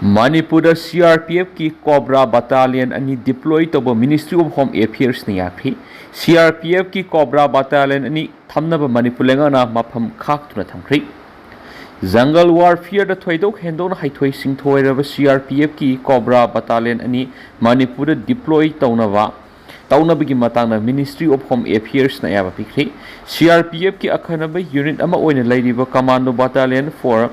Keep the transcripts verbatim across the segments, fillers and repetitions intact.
ꯃꯅꯤꯄꯨꯔꯗ CRPFꯀꯤ COBRA battalion ꯑꯅꯤ deploy ꯇꯧꯕ Ministry of Home Affairsꯅ ꯌꯥꯈ꯭ꯔꯦ꯫ CRPFꯀꯤ COBRA battalion ꯑꯅꯤ ꯊꯝꯅꯕ ꯃꯅꯤꯄꯨꯔ ꯂꯩꯉꯥꯛꯅ ꯃꯐꯝ ꯈꯥꯛꯇꯨꯅ ꯊꯝꯈ꯭ꯔꯦ꯫ Jungle warfareꯗ ꯊꯣꯏꯗꯣꯛ ꯍꯦꯟꯗꯣꯛꯅ ꯍꯩꯊꯣꯏ ꯁꯤꯡꯊꯣꯏꯔꯕ CRPFꯀꯤ COBRA battalion ꯑꯅꯤ ꯃꯅꯤꯄꯨꯔꯗ deploy ꯇꯧꯅꯕ ꯇꯧꯅꯕꯒꯤ ꯃꯇꯥꯡꯗ Ministry of Home Affairsꯅ ꯑꯌꯥꯕ ꯄꯤꯈ꯭ꯔꯦ꯫ CRPFꯀꯤ ꯑꯈꯟꯅꯕ unit ꯑꯃ ꯑꯣꯏꯅ ꯂꯩꯔꯤꯕ Commando Battalion for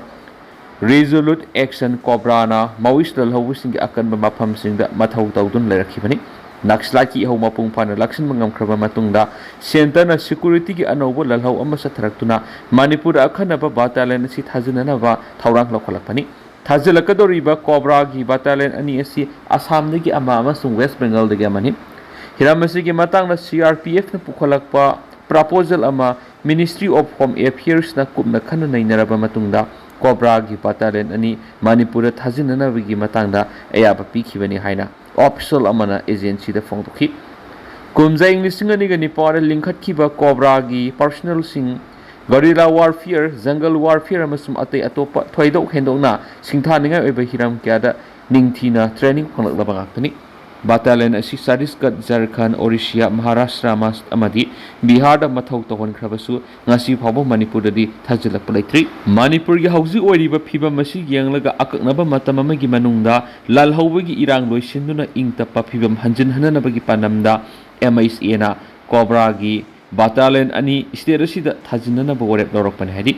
Resolute Action COBRAꯅ Maoist ꯂꯥꯜꯍꯧꯕꯁꯤꯡꯒꯤ ꯑꯀꯟꯕ ꯃꯐꯝꯁꯤꯡꯗ ꯃꯊꯧ ꯇꯧꯗꯨꯅ ꯂꯩꯔꯛꯈꯤꯕꯅꯤ꯫ ꯅꯛꯁꯂꯥꯏꯠꯀꯤ ꯏꯍꯧ ꯃꯄꯨꯡ ꯐꯥꯅ ꯂꯥꯛꯁꯤꯟꯕ ꯉꯝꯈ꯭ꯔꯕ ꯃꯇꯨꯡꯗ centreꯅ securityꯒꯤ ꯑꯅꯧꯕ ꯂꯥꯜꯍꯧ ꯑꯃ ꯆꯠꯊꯔꯛꯇꯨꯅ ꯃꯅꯤꯄꯨꯔꯗ ꯑꯈꯟꯅꯕ battalion ꯑꯁꯤ ꯊꯥꯖꯤꯟꯅꯅꯕ ꯊꯧꯔꯥꯡ ꯂꯧꯈꯠꯂꯛꯄꯅꯤ꯫ ꯊꯥꯖꯤꯜꯂꯛꯀꯗꯧꯔꯤꯕ COBRAꯒꯤ battalion ꯑꯅꯤ ꯑꯁꯤ ꯑꯁꯥꯝꯗꯒꯤ ꯑꯃ ꯑꯃꯁꯨꯡ West Bengalꯗꯒꯤ ꯑꯃꯅꯤ꯫ ꯍꯤꯔꯝ ꯑꯁꯤꯒꯤ ꯃꯇꯥꯡꯗ CRPFꯅ ꯄꯨꯈꯠꯂꯛꯄ proposal ꯑꯃ Ministry of Home Affairsꯅ ꯀꯨꯞꯅ ꯈꯟꯅ ꯅꯩꯅꯔꯕ ꯃꯇꯨꯡꯗ COBRAꯒꯤ battalion ꯑꯅꯤ ꯃꯅꯤꯄꯨꯔꯗ ꯊꯥꯖꯤꯟꯅꯅꯕꯒꯤ ꯃꯇꯥꯡꯗ ꯑꯌꯥꯕ ꯄꯤꯈꯤꯕꯅꯤ ꯍꯥꯏꯅ official ꯑꯃꯅ agencyꯗ ꯐꯣꯡꯗꯣꯛꯈꯤ꯫ ꯀꯨꯝꯖꯥ ꯏꯪ ꯂꯤꯁꯤꯡ ꯑꯅꯤꯒ ꯅꯤꯄꯥꯟꯗ ꯂꯤꯡꯈꯠꯈꯤꯕ COBRAꯒꯤ personnelꯁꯤꯡ guerrilla warfare, jungle warfare ꯑꯃꯁꯨꯡ ꯑꯇꯩ ꯑꯇꯣꯞꯄ ꯊꯣꯏꯗꯣꯛ ꯍꯦꯟꯗꯣꯛꯅ ꯁꯤꯡꯊꯥꯅꯤꯡꯉꯥꯏ ꯑꯣꯏꯕ ꯍꯤꯔꯝ ꯀꯌꯥꯗ ꯅꯤꯡꯊꯤꯅ training ꯐꯪꯂꯛꯂꯕ ꯉꯥꯛꯇꯅꯤ꯫ Battalion ꯑꯁꯤ ꯆꯇꯤꯁꯒꯔ, ꯖꯔꯈꯟ, ꯑꯣꯔꯤꯁꯤꯌꯥ, ꯃꯍꯥꯔꯥꯁꯇ꯭ꯔ ꯑꯃ-, ꯑꯃꯗꯤ ꯕꯤꯍꯥꯔꯗ ꯃꯊꯧ ꯇꯧꯍꯟꯈ꯭ꯔꯕꯁꯨ ꯉꯁꯤ ꯐꯥꯎꯕ ꯃꯅꯤꯄꯨꯔꯗꯗꯤ ꯊꯥꯖꯤꯜꯂꯛꯄ ꯂꯩꯇ꯭ꯔꯤ꯫ ꯃꯅꯤꯄꯨꯔꯒꯤ ꯍꯧꯖꯤꯛ ꯑꯣꯏꯔꯤꯕ ꯐꯤꯕꯝ ꯑꯁꯤ ꯌꯦꯡꯂꯒ ꯑꯀꯛꯅꯕ ꯃꯇꯝ ꯑꯃꯒꯤ ꯃꯅꯨꯡꯗ ꯂꯥꯜꯍꯧꯕꯒꯤ ꯏꯔꯥꯡ ꯂꯣꯏꯁꯤꯟꯗꯨꯅ ꯏꯪ ꯇꯞꯄ ꯐꯤꯕꯝ ꯍꯟꯖꯤꯟꯍꯟꯅꯅꯕꯒꯤ ꯄꯥꯟꯗꯝꯗ MHAꯅ COBRAꯒꯤ battalion ꯑꯅꯤ state ꯑꯁꯤꯗ ꯊꯥꯖꯤꯟꯅꯅꯕ ꯋꯥꯔꯦꯞ ꯂꯧꯔꯛꯄꯅꯤ ꯍꯥꯏꯔꯤ꯫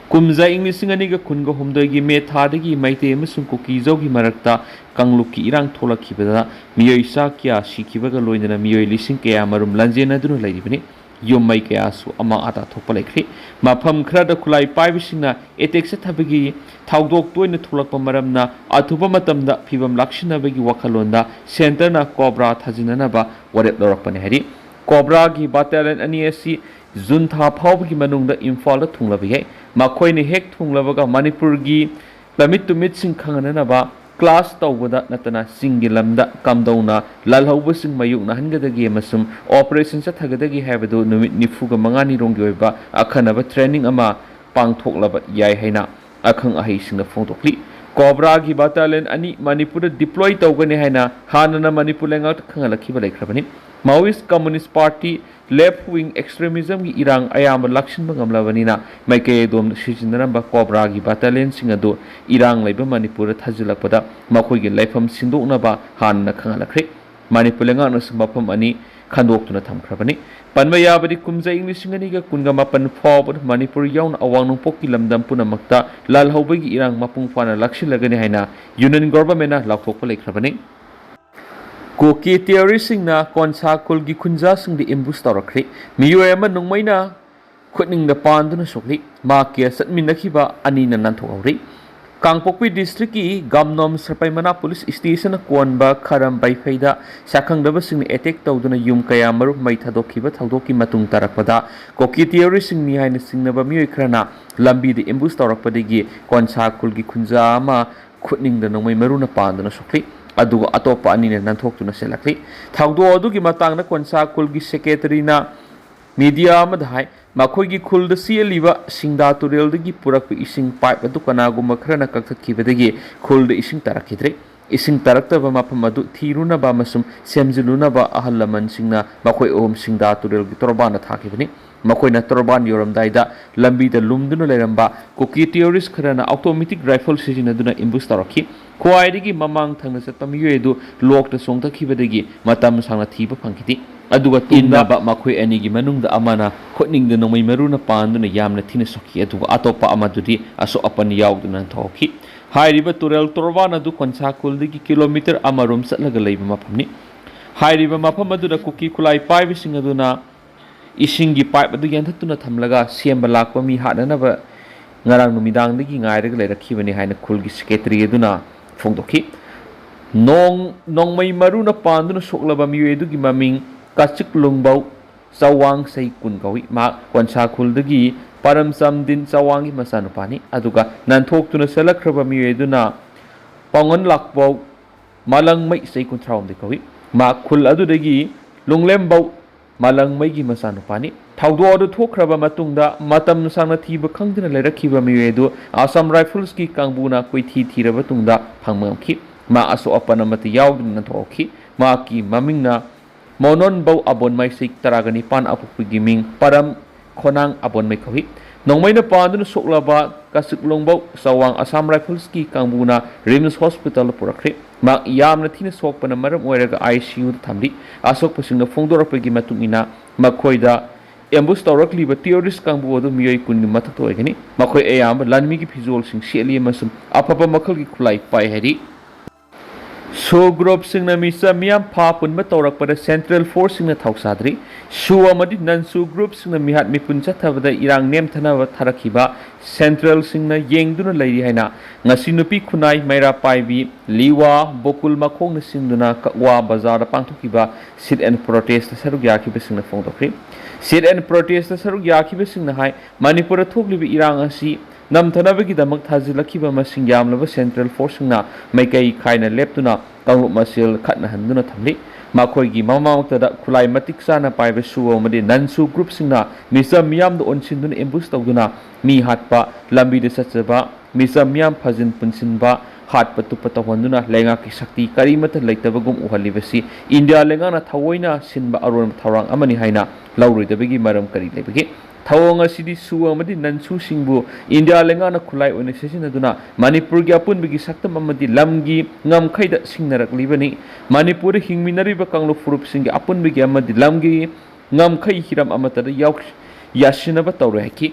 ꯀꯨꯝꯖꯥ ꯏꯪ ꯂꯤꯁꯤꯡ ꯑꯅꯤꯒ ꯀꯨꯟꯒ ꯍꯨꯝꯗꯣꯏꯒꯤ ꯃꯦ ꯊꯥꯗꯒꯤ ꯃꯩꯇꯩ ꯑꯃꯁꯨꯡ ꯀꯨꯀꯤꯖꯧꯒꯤ ꯃꯔꯛꯇ ꯀꯥꯡꯂꯨꯞꯀꯤ ꯏꯔꯥꯡ ꯊꯣꯛꯂꯛꯈꯤꯕꯗ ꯃꯤꯑꯣꯏ ꯆꯥ ꯀꯌꯥ ꯁꯤꯈꯤꯕꯒ ꯂꯣꯏꯅꯅ ꯃꯤꯑꯣꯏ ꯂꯤꯁꯤꯡ ꯀꯌꯥ ꯃꯔꯨꯝ ꯂꯟꯖꯦꯟꯅꯗꯨꯅ ꯂꯩꯔꯤꯕꯅꯤ꯫ ꯌꯨꯝ ꯃꯩ ꯀꯌꯥꯁꯨ ꯑꯃꯥꯡ ꯑꯇꯥ ꯊꯣꯛꯄ ꯂꯩꯈ꯭ꯔꯦ꯫ ꯃꯐꯝ ꯈꯔꯗ ꯈꯨꯠꯂꯥꯏ ꯄꯥꯏꯕꯁꯤꯡꯅ attack ꯆꯠꯊꯕꯒꯤ ꯊꯧꯗꯣꯛ ꯇꯣꯏꯅ ꯊꯣꯛꯂꯛꯄ ꯃꯔꯝꯅ ꯑꯊꯨꯕ ꯃꯇꯝꯗ ꯐꯤꯕꯝ ꯂꯥꯛꯁꯤꯟꯅꯕꯒꯤ ꯋꯥꯈꯜꯂꯣꯟꯗ centreꯅ COBRA ꯊꯥꯖꯤꯟꯅꯅꯕ ꯋꯥꯔꯦꯞ ꯂꯧꯔꯛꯄꯅꯤ ꯍꯥꯏꯔꯤ꯫ COBRAꯒꯤ battalion ꯑꯅꯤ ꯑꯁꯤ ꯖꯨꯟ ꯊꯥ ꯐꯥꯎꯕꯒꯤ ꯃꯅꯨꯡꯗ ꯏꯝꯐꯥꯜꯗ ꯊꯨꯡꯂꯕ ꯌꯥꯏ꯫ ꯃꯈꯣꯏꯅ ꯍꯦꯛ ꯊꯨꯡꯂꯕꯒ ꯃꯅꯤꯄꯨꯔꯒꯤ ꯂꯝꯃꯤꯠ ꯇꯨꯃꯤꯠꯁꯤꯡ ꯈꯪꯍꯟꯅꯅꯕ clash ꯇꯧꯕꯗ ꯅꯠꯇꯅ ꯆꯤꯡꯒꯤ ꯂꯝꯗ ꯀꯝꯗꯧꯅ ꯂꯥꯜꯍꯧꯕꯁꯤꯡ ꯃꯥꯌꯣꯛꯅꯍꯟꯒꯗꯒꯦ ꯑꯃꯁꯨꯡ operation ꯆꯠꯊꯒꯗꯒꯦ ꯍꯥꯏꯕꯗꯨ ꯅꯨꯃꯤꯠ ꯅꯤꯐꯨꯒ ꯃꯉꯥꯅꯤꯔꯣꯝꯒꯤ ꯑꯣꯏꯕ ꯑꯈꯟꯅꯕ training ꯑꯃ ꯄꯥꯡꯊꯣꯛꯂꯕ ꯌꯥꯏ ꯍꯥꯏꯅ ꯑꯈꯪ ꯑꯍꯩꯁꯤꯡꯅ ꯐꯣꯡꯗꯣꯛꯂꯤ꯫ ꯀꯣꯕ꯭ꯔꯥꯒꯤ ꯕꯥꯇꯥꯂꯤꯌꯟ ꯑꯅꯤ ꯃꯅꯤꯄꯨꯔꯗ ꯗꯤꯄ꯭ꯂꯣꯏ ꯇꯧꯒꯅꯤ ꯍꯥꯏꯅ ꯍꯥꯟꯅꯅ Manipur ꯂꯩꯉꯥꯛꯇ ꯈꯪꯍꯜꯂꯛꯈꯤꯕ ꯂꯩꯈ꯭ꯔꯕꯅꯤ꯫ Maoist Communist Party left wing extremismꯒꯤ ꯏꯔꯥꯡ ꯑꯌꯥꯝꯕ ꯂꯥꯛꯁꯤꯟꯕ ꯉꯝꯂꯕꯅꯤꯅ ꯃꯥꯏꯀꯩ ꯑꯗꯣꯝꯗ ꯁꯤꯖꯤꯟꯅꯔꯝꯕ ꯀꯣꯕ꯭ꯔꯥꯒꯤ ꯕꯥꯇꯥꯂꯤꯌꯟꯁꯤꯡ ꯑꯗꯨ ꯏꯔꯥꯡ ꯂꯩꯕ ꯃꯅꯤꯄꯨꯔꯗ ꯊꯥꯖꯤꯜꯂꯛꯄꯗ ꯃꯈꯣꯏꯒꯤ ꯂꯩꯐꯝ ꯁꯤꯟꯗꯣꯛꯅꯕ ꯍꯥꯟꯅꯅ ꯈꯪꯍꯜꯂꯛꯈ꯭ꯔꯦ꯫ ꯃꯅꯤꯄꯨꯔ ꯂꯩꯉꯥꯛꯅꯁꯨ ꯃꯐꯝ ꯑꯅꯤ ꯈꯟꯗꯣꯛꯇꯨꯅ ꯊꯝꯈ꯭ꯔꯕꯅꯤ꯫ ꯄꯟꯕ ꯌꯥꯕꯗꯤ ꯀꯨꯝꯖꯥ ꯏꯪ ꯂꯤꯁꯤꯡ ꯑꯅꯤꯒ ꯀꯨꯟꯒ ꯃꯥꯄꯟ ꯐꯥꯎꯕꯗ ꯃꯅꯤꯄꯨꯔ ꯌꯥꯎꯅ ꯑꯋꯥꯡ ꯅꯣꯡꯄꯣꯛꯀꯤ ꯂꯝꯗꯝ ꯄꯨꯝꯅꯃꯛꯇ ꯂꯥꯜꯍꯧꯕꯒꯤ ꯏꯔꯥꯡ ꯃꯄꯨꯡ ꯐꯥꯅ ꯂꯥꯛꯁꯤꯜꯂꯒꯅꯤ ꯍꯥꯏꯅ ꯌꯨꯅꯤꯌꯟ ꯒꯣꯚꯔꯟꯃꯦꯟꯠꯅ ꯂꯥꯎꯊꯣꯛꯄ ꯂꯩꯈ꯭ꯔꯕꯅꯤ꯫ ꯀꯨꯀꯤ ꯇꯦꯔꯣꯔꯤꯁꯁꯤꯡꯅ ꯀꯣꯟꯁꯥ ꯈꯨꯜꯒꯤ ꯈꯨꯟꯖꯥꯁꯤꯡꯗ ꯑꯦꯝꯕꯨꯁ ꯇꯧꯔꯛꯈ꯭ꯔꯦ꯫ ꯃꯤꯑꯣꯏ ꯑꯃ ꯅꯣꯡꯃꯩꯅ ꯈꯨꯠꯅꯤꯡꯗ ꯄꯥꯟꯗꯨꯅ ꯁꯣꯛꯂꯤ꯫ ꯃꯍꯥꯛꯀ ꯆꯠꯃꯤꯟꯅꯈꯤꯕ ꯑꯅꯤꯅ ꯅꯥꯟꯊꯣꯛꯍꯧꯔꯤ꯫ ꯀꯥꯡꯄꯣꯛꯄꯤ ꯗꯤꯁꯇ꯭ꯔꯤꯛꯀꯤ ꯒꯥꯝꯅꯣꯝ ꯁꯔꯄꯩꯃꯅꯥ ꯄꯨꯂꯤꯁ ꯁ꯭ꯇꯦꯁꯟꯅ ꯀꯣꯟꯕ ꯈꯔꯝ ꯕꯩꯐꯩꯗ ꯁꯥꯈꯪꯗꯕꯁꯤꯡꯅ ꯑꯦꯇꯦꯛ ꯇꯧꯗꯨꯅ ꯌꯨꯝ ꯀꯌꯥ ꯃꯔꯨꯝ ꯃꯩ ꯊꯥꯗꯣꯛꯈꯤꯕ ꯊꯧꯗꯣꯛꯀꯤ ꯃꯇꯨꯡ ꯇꯥꯔꯛꯄꯗ ꯀꯨꯀꯤ ꯇꯦꯔꯣꯔꯤꯁꯁꯤꯡꯅꯤ ꯍꯥꯏꯅ ꯆꯤꯡꯅꯕ ꯃꯤꯑꯣꯏ ꯈꯔꯅ ꯂꯝꯕꯤꯗ ꯑꯦꯝꯕꯨꯁ ꯇꯧꯔꯛꯄꯗꯒꯤ ꯀꯣꯟꯁꯥ ꯈꯨꯜꯒꯤ ꯈꯨꯟꯖꯥ ꯑꯃ ꯈꯨꯠꯅꯤꯡꯗ ꯅꯣꯡꯃꯩ ꯃꯔꯨꯅ ꯄꯥꯟꯗꯨꯅ ꯁꯣꯛꯈꯤ꯫ ꯑꯗꯨꯒ ꯑꯇꯣꯞꯄ ꯑꯅꯤꯅ ꯅꯥꯟꯊꯣꯛꯇꯨꯅ ꯆꯦꯜꯂꯛꯈꯤ꯫ ꯊꯧꯗꯣꯛ ꯑꯗꯨꯒꯤ ꯃꯇꯥꯡꯗ ꯀꯣꯟꯁꯥ ꯈꯨꯜꯒꯤ ꯁꯦꯀ꯭ꯔꯦꯇꯔꯤꯅ ꯃꯤꯗꯤꯌꯥ ꯑꯃꯗ ꯍꯥꯏ, ꯃꯈꯣꯏꯒꯤ ꯈꯨꯜꯗ ꯆꯦꯜꯂꯤꯕ ꯁꯤꯡꯗꯥ ꯇꯨꯔꯦꯜꯗꯒꯤ ꯄꯨꯔꯛꯄ ꯏꯁꯤꯡ ꯄꯥꯏꯞ ꯑꯗꯨ ꯀꯅꯥꯒꯨꯝꯕ ꯈꯔꯅ ꯀꯛꯊꯠꯈꯤꯕꯗꯒꯤ ꯈꯨꯜꯗ ꯏꯁꯤꯡ ꯇꯥꯔꯛꯈꯤꯗ꯭ꯔꯦ꯫ ꯏꯁꯤꯡ ꯇꯥꯔꯛꯇꯕ ꯃꯐꯝ ꯑꯗꯨ ꯊꯤꯔꯨꯅꯕ ꯑꯃꯁꯨꯡ ꯁꯦꯝꯖꯤꯜꯂꯨꯅꯕ ꯑꯍꯜ ꯂꯃꯟꯁꯤꯡꯅ ꯃꯈꯣꯏ ꯑꯍꯨꯝ ꯁꯤꯡꯗꯥ ꯇꯨꯔꯦꯜꯒꯤ ꯇꯣꯔꯕꯥꯟꯗ ꯊꯥꯈꯤꯕꯅꯤ꯫ ꯃꯈꯣꯏꯅ ꯇꯣꯔꯕꯥꯟ ꯌꯧꯔꯝꯗꯥꯏꯗ ꯂꯝꯕꯤꯗ ꯂꯨꯝꯗꯨꯅ ꯂꯩꯔꯝꯕ ꯀꯨꯀꯤ ꯇꯦꯔꯣꯔꯤꯁ ꯈꯔꯅ ꯑꯣꯇꯣꯃꯦꯇꯤꯛ ꯔꯥꯏꯐꯜ ꯁꯤꯖꯤꯟꯅꯗꯨꯅ ꯑꯦꯝꯕꯨꯁ ꯇꯧꯔꯛꯈꯤ꯫ ꯈ꯭ꯋꯥꯏꯗꯒꯤ ꯃꯃꯥꯡ ꯊꯪꯅ ꯆꯠꯄ ꯃꯤꯑꯣꯏ ꯑꯗꯨ ꯂꯣꯛꯇ ꯆꯣꯡꯊꯈꯤꯕꯗꯒꯤ ꯃꯇꯝ ꯁꯥꯡꯅ ꯊꯤꯕ ꯐꯪꯈꯤꯗꯦ꯫ ꯑꯗꯨꯒ ꯇꯨꯡꯗ ꯏꯟꯅꯕ ꯃꯈꯣꯏ ꯑꯅꯤꯒꯤ ꯃꯅꯨꯡꯗ ꯑꯃꯅ ꯈꯨꯠꯅꯤꯡꯗ ꯅꯣꯡꯃꯩ ꯃꯔꯨꯅ ꯄꯥꯟꯗꯨꯅ ꯌꯥꯝꯅ ꯊꯤꯅ ꯁꯣꯛꯈꯤ, ꯑꯗꯨꯒ ꯑꯇꯣꯞꯄ ꯑꯃꯗꯨꯗꯤ ꯑꯁꯣꯛ ꯑꯄꯟ ꯌꯥꯎꯗꯅ ꯊꯣꯛꯈꯤ꯫ ꯍꯥꯏꯔꯤꯕ ꯇꯨꯔꯦꯜ ꯇꯣꯔꯕꯥꯟ ꯑꯗꯨ ꯀꯣꯟꯁꯥ ꯈꯨꯜꯗꯒꯤ ꯀꯤꯂꯣꯃꯤꯇꯔ ꯑꯃꯔꯣꯝ ꯆꯠꯂꯒ ꯂꯩꯕ ꯃꯐꯝꯅꯤ꯫ ꯍꯥꯏꯔꯤꯕ ꯃꯐꯝ ꯑꯗꯨꯗ ꯀꯨꯀꯤ ꯈꯨꯠꯂꯥꯏ ꯄꯥꯏꯕꯁꯤꯡ ꯑꯗꯨꯅ ꯏꯁꯤꯡꯒꯤ ꯄꯥꯏꯞ ꯑꯗꯨ ꯌꯥꯟꯊꯠꯇꯨꯅ ꯊꯝꯂꯒ ꯁꯦꯝꯕ ꯂꯥꯛꯄ ꯃꯤ ꯍꯥꯠꯅꯅꯕ ꯉꯔꯥꯡ ꯅꯨꯃꯤꯗꯥꯡꯗꯒꯤ ꯉꯥꯏꯔꯒ ꯂꯩꯔꯛꯈꯤꯕꯅꯤ ꯍꯥꯏꯅ ꯈꯨꯜꯒꯤ ꯁꯦꯀ꯭ꯔꯦꯇꯔꯤ ꯑꯗꯨꯅ ꯐꯣꯡꯗꯣꯛꯈꯤ꯫ ꯅꯣꯡ-, ꯅꯣꯡꯃꯩ ꯃꯔꯨꯅ ꯄꯥꯟꯗꯨꯅ ꯁꯣꯛꯂꯕ ꯃꯤꯑꯣꯏ ꯑꯗꯨꯒꯤ ꯃꯃꯤꯡ ꯀꯥꯆꯤꯛ ꯂꯨꯡꯕꯧ ꯆꯋꯥꯡ ꯆꯍꯤ ꯀꯨꯟ ꯀꯧꯏ꯫ ꯃꯍꯥꯛ ꯀꯣꯟꯁꯥ ꯈꯨꯜꯗꯒꯤ ꯄꯔꯝꯆꯝꯗꯤꯟ ꯆꯋꯥꯡꯒꯤ ꯃꯆꯥꯅꯨꯄꯥꯅꯤ꯫ ꯑꯗꯨꯒ ꯅꯥꯟꯊꯣꯛꯇꯨꯅ ꯆꯠꯂꯛꯈ꯭ꯔꯕ ꯃꯤꯑꯣꯏ ꯑꯗꯨꯅ ꯄꯥꯎꯉꯟ ꯂꯥꯛꯄꯧ ꯃꯥꯂꯪꯃꯩ ꯆꯍꯤ ꯀꯨꯟꯊ꯭ꯔꯥꯍꯨꯝꯗꯣꯏ ꯀꯧꯏ꯫ ꯃꯍꯥꯛ ꯈꯨꯜ ꯑꯗꯨꯗꯒꯤ ꯂꯨꯡꯂꯦꯝꯕꯧ ꯃꯥꯂꯪꯃꯩꯒꯤ ꯃꯆꯥꯅꯨꯄꯥꯅꯤ꯫ ꯊꯧꯗꯣꯛ ꯑꯗꯨ ꯊꯣꯛꯈ꯭ꯔꯕ ꯃꯇꯨꯡꯗ ꯃꯇꯝ ꯁꯥꯡꯅ ꯊꯤꯕ ꯈꯪꯗꯅ ꯂꯩꯔꯛꯈꯤꯕ ꯃꯤꯑꯣꯏ ꯑꯗꯨ ꯑꯁꯥꯝ ꯔꯥꯏꯐꯜꯁꯀꯤ ꯀꯥꯡꯕꯨꯅ ꯀꯣꯏꯊꯤ ꯊꯤꯔꯕ ꯇꯨꯡꯗ ꯐꯪꯕ ꯉꯝꯈꯤ꯫ ꯃꯥ ꯑꯁꯣꯛ ꯑꯄꯟ ꯑꯃꯠꯇ ꯌꯥꯎꯗꯅ ꯊꯣꯛꯈꯤ꯫ ꯃꯍꯥꯛꯀꯤ ꯃꯃꯤꯡꯅ ꯃꯣꯅꯣꯟꯕꯧ ꯑꯕꯣꯟꯃꯩ, ꯆꯍꯤ ꯇꯔꯥꯒ ꯅꯤꯄꯥꯟ, ꯑꯄꯣꯛꯄꯒꯤ ꯃꯤꯡ ꯄꯔꯝ ꯈꯣꯅꯥꯡ ꯑꯕꯣꯟꯃꯩ ꯀꯧꯏ꯫ ꯅꯣꯡꯃꯩꯅ ꯄꯥꯟꯗꯨꯅ ꯁꯣꯛꯂꯕ ꯀꯆꯤꯛꯂꯣꯡꯕꯧ ꯆꯋꯥꯡ ꯑꯁꯥꯝ ꯔꯥꯏꯐꯜꯁꯀꯤ ꯀꯥꯡꯕꯨꯅ ꯔꯤꯝꯁ ꯍꯣꯁꯄꯤꯇꯥꯜꯗ ꯄꯨꯔꯛꯈ꯭ꯔꯦ꯫ ꯃꯍꯥꯛ ꯌꯥꯝꯅ ꯊꯤꯅ ꯁꯣꯛꯄꯅ ꯃꯔꯝ ꯑꯣꯏꯔꯒ ꯑꯥꯏ ꯁꯤ ꯌꯨꯗ ꯊꯝꯂꯤ꯫ ꯑꯁꯣꯛꯄꯁꯤꯡꯅ ꯐꯣꯡꯗꯣꯔꯛꯄꯒꯤ ꯃꯇꯨꯡ ꯏꯟꯅ, ꯃꯈꯣꯏꯗ ꯑꯦꯝꯕꯨꯁ ꯇꯧꯔꯛꯂꯤꯕ ꯇꯦꯔꯣꯔꯤꯁ ꯀꯥꯡꯕꯨ ꯑꯗꯨ ꯃꯤꯑꯣꯏ ꯀꯨꯟꯒꯤ ꯃꯊꯛꯇ ꯑꯣꯏꯒꯅꯤ꯫ ꯃꯈꯣꯏ ꯑꯌꯥꯝꯕ ꯂꯥꯟꯃꯤꯒꯤ ꯐꯤꯖꯣꯜꯁꯤꯡ ꯁꯦꯠꯂꯤ ꯑꯃꯁꯨꯡ ꯑꯐꯕ ꯃꯈꯜꯒꯤ ꯈꯨꯠꯂꯥꯏ ꯄꯥꯏ ꯍꯥꯏꯔꯤ꯫ ꯁꯣ ꯒ꯭ꯔꯨꯞꯁꯤꯡꯅ ꯃꯤꯆꯝ ꯃꯤꯌꯥꯝ ꯐꯥ ꯄꯨꯟꯕ ꯇꯧꯔꯛꯄꯗ ꯁꯦꯟꯇ꯭ꯔꯦꯜ ꯐꯣꯔꯁꯁꯤꯡꯅ ꯊꯧꯁꯥꯗ꯭ꯔꯤ꯫ ꯁꯣ ꯑꯃꯗꯤ ꯅꯟ ꯁꯣ ꯒ꯭ꯔꯨꯞꯁꯤꯡꯅ ꯃꯤꯍꯥꯠ ꯃꯤꯄꯨꯟ ꯆꯠꯊꯕꯗ ꯏꯔꯥꯡ ꯅꯦꯝꯊꯅꯕ ꯊꯥꯔꯛꯈꯤꯕ ꯁꯦꯟꯇ꯭ꯔꯦꯜꯁꯤꯡꯅ ꯌꯦꯡꯗꯨꯅ ꯂꯩꯔꯤ ꯍꯥꯏꯅ ꯉꯁꯤ ꯅꯨꯄꯤ ꯈꯨꯟꯅꯥꯏ ꯃꯩꯔꯥ ꯄꯥꯏꯕꯤ ꯂꯤꯋꯥ ꯕꯣꯀꯨꯜ ꯃꯈꯣꯡꯅ ꯆꯤꯡꯗꯨꯅ ꯀꯛꯋꯥ ꯕꯖꯥꯔꯗ ꯄꯥꯡꯊꯣꯛꯈꯤꯕ ꯁꯤꯠ ꯑꯦꯟ ꯄ꯭ꯔꯣꯇꯦꯁꯇ ꯁꯔꯨꯛ ꯌꯥꯈꯤꯕꯁꯤꯡꯅ ꯐꯣꯡꯗꯣꯛꯈ꯭ꯔꯤ꯫ ꯁꯤꯠ ꯑꯦꯟ ꯄ꯭ꯔꯣꯇꯦꯁꯇ ꯁꯔꯨꯛ ꯌꯥꯈꯤꯕꯁꯤꯡꯅ ꯍꯥꯏ, ꯃꯅꯤꯄꯨꯔꯗ ꯊꯣꯛꯂꯤꯕ ꯏꯔꯥꯡ ꯑꯁꯤ ꯅꯝꯊꯅꯕꯒꯤꯗꯃꯛ ꯊꯥꯖꯤꯜꯂꯛꯈꯤꯕ ꯃꯁꯤꯡ ꯌꯥꯝꯂꯕ ꯁꯦꯟꯇ꯭ꯔꯦꯜ ꯐꯣꯔꯁꯁꯤꯡꯅ ꯃꯥꯏꯀꯩ ꯈꯥꯏꯅ ꯂꯦꯞꯇꯨꯅ ꯀꯥꯡꯂꯨꯞ ꯃꯁꯦꯜ ꯈꯠꯅꯍꯟꯗꯨꯅ ꯊꯝꯂꯤ꯫ ꯃꯈꯣꯏꯒꯤ ꯃꯃꯥꯡꯃꯛꯇꯗ ꯈꯨꯠꯂꯥꯏ ꯃꯇꯤꯛ ꯆꯥꯅ ꯄꯥꯏꯕ ꯁꯨ ꯑꯃꯗꯤ ꯅꯟ ꯁꯨ ꯒ꯭ꯔꯨꯞꯁꯤꯡꯅ ꯃꯤꯆꯝ ꯃꯤꯌꯥꯝꯗ ꯑꯣꯟꯁꯤꯟꯗꯨꯅ ꯑꯦꯝꯕꯨꯁ ꯇꯧꯗꯨꯅ ꯃꯤ ꯍꯥꯠꯄ, ꯂꯝꯕꯤꯗ ꯆꯠꯆꯕ ꯃꯤꯆꯝ ꯃꯤꯌꯥꯝ ꯐꯥꯖꯤꯟ ꯄꯨꯟꯁꯤꯟꯕ, ꯍꯥꯠꯄ ꯇꯨꯞꯄ ꯇꯧꯍꯟꯗꯨꯅ ꯂꯩꯉꯥꯛꯀꯤ ꯁꯛꯇꯤ ꯀꯔꯤꯃꯠꯇ ꯂꯩꯇꯕꯒꯨꯝ ꯎꯍꯜꯂꯤꯕꯁꯤ ꯏꯟꯗꯤꯌꯥ ꯂꯩꯉꯥꯛꯅ ꯊꯑꯣꯏꯅ ꯁꯤꯟꯕ ꯑꯔꯣꯟꯕ ꯊꯧꯔꯥꯡ ꯑꯃꯅꯤ ꯍꯥꯏꯅ ꯂꯧꯔꯣꯏꯗꯕꯒꯤ ꯃꯔꯝ ꯀꯔꯤ ꯂꯩꯕꯒꯦ? ꯊꯧꯑꯣꯡ ꯑꯁꯤꯗꯤ ꯁꯨ ꯑꯃꯗꯤ ꯅꯟ ꯁꯨꯁꯤꯡꯕꯨ ꯏꯟꯗꯤꯌꯥ ꯂꯩꯉꯥꯛꯅ ꯈꯨꯠꯂꯥꯏ ꯑꯣꯏꯅ ꯁꯤꯖꯤꯟꯅꯗꯨꯅ ꯃꯅꯤꯄꯨꯔꯒꯤ ꯑꯄꯨꯟꯕꯒꯤ ꯁꯛꯇꯝ ꯑꯃꯗꯤ ꯂꯝꯒꯤ ꯉꯝꯈꯩꯗ ꯁꯤꯡꯅꯔꯛꯂꯤꯕꯅꯤ꯫ ꯃꯅꯤꯄꯨꯔꯗ ꯍꯤꯡꯃꯤꯟꯅꯔꯤꯕ ꯀꯥꯡꯂꯨꯞ ꯐꯨꯔꯨꯞꯁꯤꯡꯒꯤ ꯑꯄꯨꯟꯕꯒꯤ ꯑꯃꯗꯤ ꯂꯝꯒꯤ ꯉꯝꯈꯩ ꯍꯤꯔꯝ ꯑꯃꯠꯇꯗ ꯌꯥꯎ-, ꯌꯥꯁꯤꯟꯅꯕ ꯇꯧꯔꯣꯏ ꯍꯥꯏꯈꯤ꯫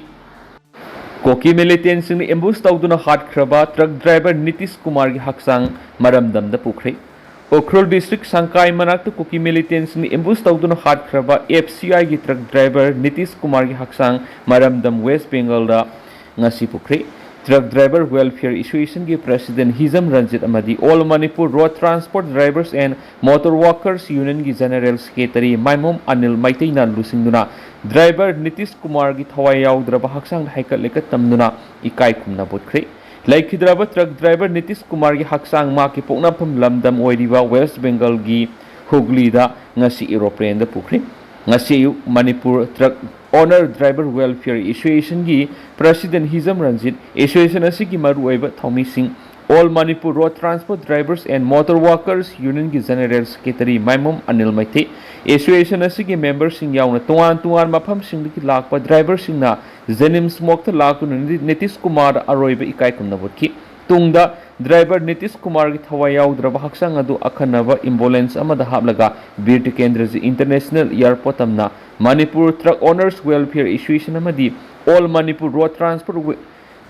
ꯀꯨꯀꯤ ꯃꯤꯂꯤꯇꯦꯟꯁꯤꯡꯅ ꯑꯦꯝꯕꯨꯁ ꯇꯧꯗꯨꯅ ꯍꯥꯠꯈ꯭ꯔꯕ ꯇ꯭ꯔꯛ ꯗ꯭ꯔꯥꯏꯚꯔ ꯅꯤꯇꯤꯁ ꯀꯨꯃꯥꯔꯒꯤ ꯍꯛꯆꯥꯡ ꯃꯔꯝꯗꯝꯗ ꯄꯨꯈ꯭ꯔꯦ꯫ ꯎꯈ꯭ꯔꯨꯜ ꯗꯤꯁꯇ꯭ꯔꯤꯛ ꯁꯪꯀꯥꯏ ꯃꯅꯥꯛꯇ ꯀꯨꯀꯤ ꯃꯤꯂꯤꯇꯦꯟꯁꯤꯡꯅ ꯑꯦꯝꯕꯨꯁ ꯇꯧꯗꯨꯅ ꯍꯥꯠꯈ꯭ꯔꯕ ꯑꯦꯐ ꯁꯤ ꯑꯥꯏꯒꯤ ꯇ꯭ꯔꯛ ꯗ꯭ꯔꯥꯏꯚꯔ ꯅꯤꯇꯤꯁ ꯀꯨꯃꯥꯔꯒꯤ ꯍꯛꯆꯥꯡ ꯃꯔꯝꯗꯝ ꯋꯦꯁ ꯕꯦꯡꯒꯜꯗ ꯉꯁꯤ ꯄꯨꯈ꯭ꯔꯦ꯫ ꯇ꯭ꯔꯛ ꯗ꯭ꯔꯥꯏꯚꯔ ꯋꯦꯜꯐꯤꯌꯔ ꯑꯦꯁꯣꯁꯤꯌꯦꯁꯟꯒꯤ ꯄ꯭ꯔꯦꯁꯤꯗꯦꯟ ꯍꯤꯖꯝ ꯔꯟꯖꯤꯠ ꯑꯃꯗꯤ All Manipur Road Transport Drivers and Motor Workers Unionꯒꯤ ꯖꯦꯅꯔꯦꯜ ꯁꯦꯀ꯭ꯔꯦꯇꯔꯤ ꯃꯥꯏꯃꯣꯝ ꯑꯅꯤꯜ ꯃꯩꯇꯩꯅ ꯂꯨꯆꯤꯡꯗꯨꯅ ꯗ꯭ꯔꯥꯏꯚꯔ ꯅꯤꯇꯤꯁ ꯀꯨꯃꯥꯔꯒꯤ ꯊꯋꯥꯏ ꯌꯥꯎꯗ꯭ꯔꯕ ꯍꯛꯆꯥꯡꯗ ꯍꯩꯀꯠ ꯂꯩꯀꯠ ꯇꯝꯗꯨꯅ ꯏꯀꯥꯏ ꯈꯨꯝꯅꯕ ꯎꯠꯈ꯭ꯔꯦ꯫ ꯂꯩꯈꯤꯗ꯭ꯔꯕ ꯇ꯭ꯔꯛ ꯗ꯭ꯔꯥꯏꯚꯔ ꯅꯤꯇꯤꯁ ꯀꯨꯃꯥꯔꯒꯤ ꯍꯛꯆꯥꯡ ꯃꯍꯥꯛꯀꯤ ꯄꯣꯛꯅꯐꯝ ꯂꯝꯗꯝ ꯑꯣꯏꯔꯤꯕ ꯋꯦꯁ ꯕꯦꯡꯒꯜꯒꯤ ꯍꯨꯒꯂꯤꯗ ꯉꯁꯤ ꯑꯦꯔꯣꯄ꯭ꯂꯦꯟꯗ ꯄꯨꯈ꯭ꯔꯦ꯫ ꯉꯁꯤ ꯑꯌꯨꯛ Manipur truck owner driver welfare ꯑꯦꯁꯣꯁꯤꯌꯦꯁꯟꯒꯤ ꯄ꯭ꯔꯁꯤꯗꯦꯟ ꯍꯤꯖꯝ ꯔꯟꯖꯤꯠ, ꯑꯦꯁꯣꯁꯤꯌꯦꯁꯟ ꯑꯁꯤꯒꯤ ꯃꯔꯨꯑꯣꯏꯕ ꯊꯧꯃꯤꯁꯤꯡ, all Manipur road transport drivers and motor workers ꯌꯨꯅꯤꯌꯟꯒꯤ general secretary Maimom Anil Meitei, association ꯑꯁꯤꯒꯤ ꯃꯦꯝꯕꯔꯁꯤꯡ ꯌꯥꯎꯅ ꯇꯣꯉꯥꯟ ꯇꯣꯉꯥꯟꯕ ꯃꯐꯝꯁꯤꯡꯗꯒꯤ ꯂꯥꯛꯄ ꯗ꯭ꯔꯥꯏꯚꯔꯁꯤꯡꯅ ꯖꯦꯅꯤꯝꯁ ꯃꯣꯛꯇ ꯂꯥꯛꯇꯨꯅ ꯅꯤꯇꯤꯁ ꯀꯨꯃꯥꯔꯗ ꯑꯔꯣꯏꯕ ꯏꯀꯥꯏ ꯈꯨꯝꯅꯕ ꯎꯠꯈꯤ꯫ ꯇꯨꯡꯗ ꯗ꯭ꯔꯥꯏꯚꯔ ꯅꯤꯇꯤꯁ ꯀꯨꯃꯥꯔꯒꯤ ꯊꯋꯥꯏ ꯌꯥꯎꯗ꯭ꯔꯕ ꯍꯛꯆꯥꯡ ꯑꯗꯨ ꯑꯈꯟꯅꯕ ꯑꯦꯝꯕꯨꯂꯦꯟꯁ ꯑꯃꯗ ꯍꯥꯞꯂꯒ ꯕꯤꯔ ꯇꯤꯀꯦꯟꯗ꯭ꯔꯖꯤ ꯏꯟꯇꯔꯅꯦꯁꯅꯦꯜ ꯑꯦꯌꯥꯔꯄꯣꯔꯠ ꯇꯝꯅ Manipur truck owners welfare association ꯑꯃꯗꯤ all Manipur road transport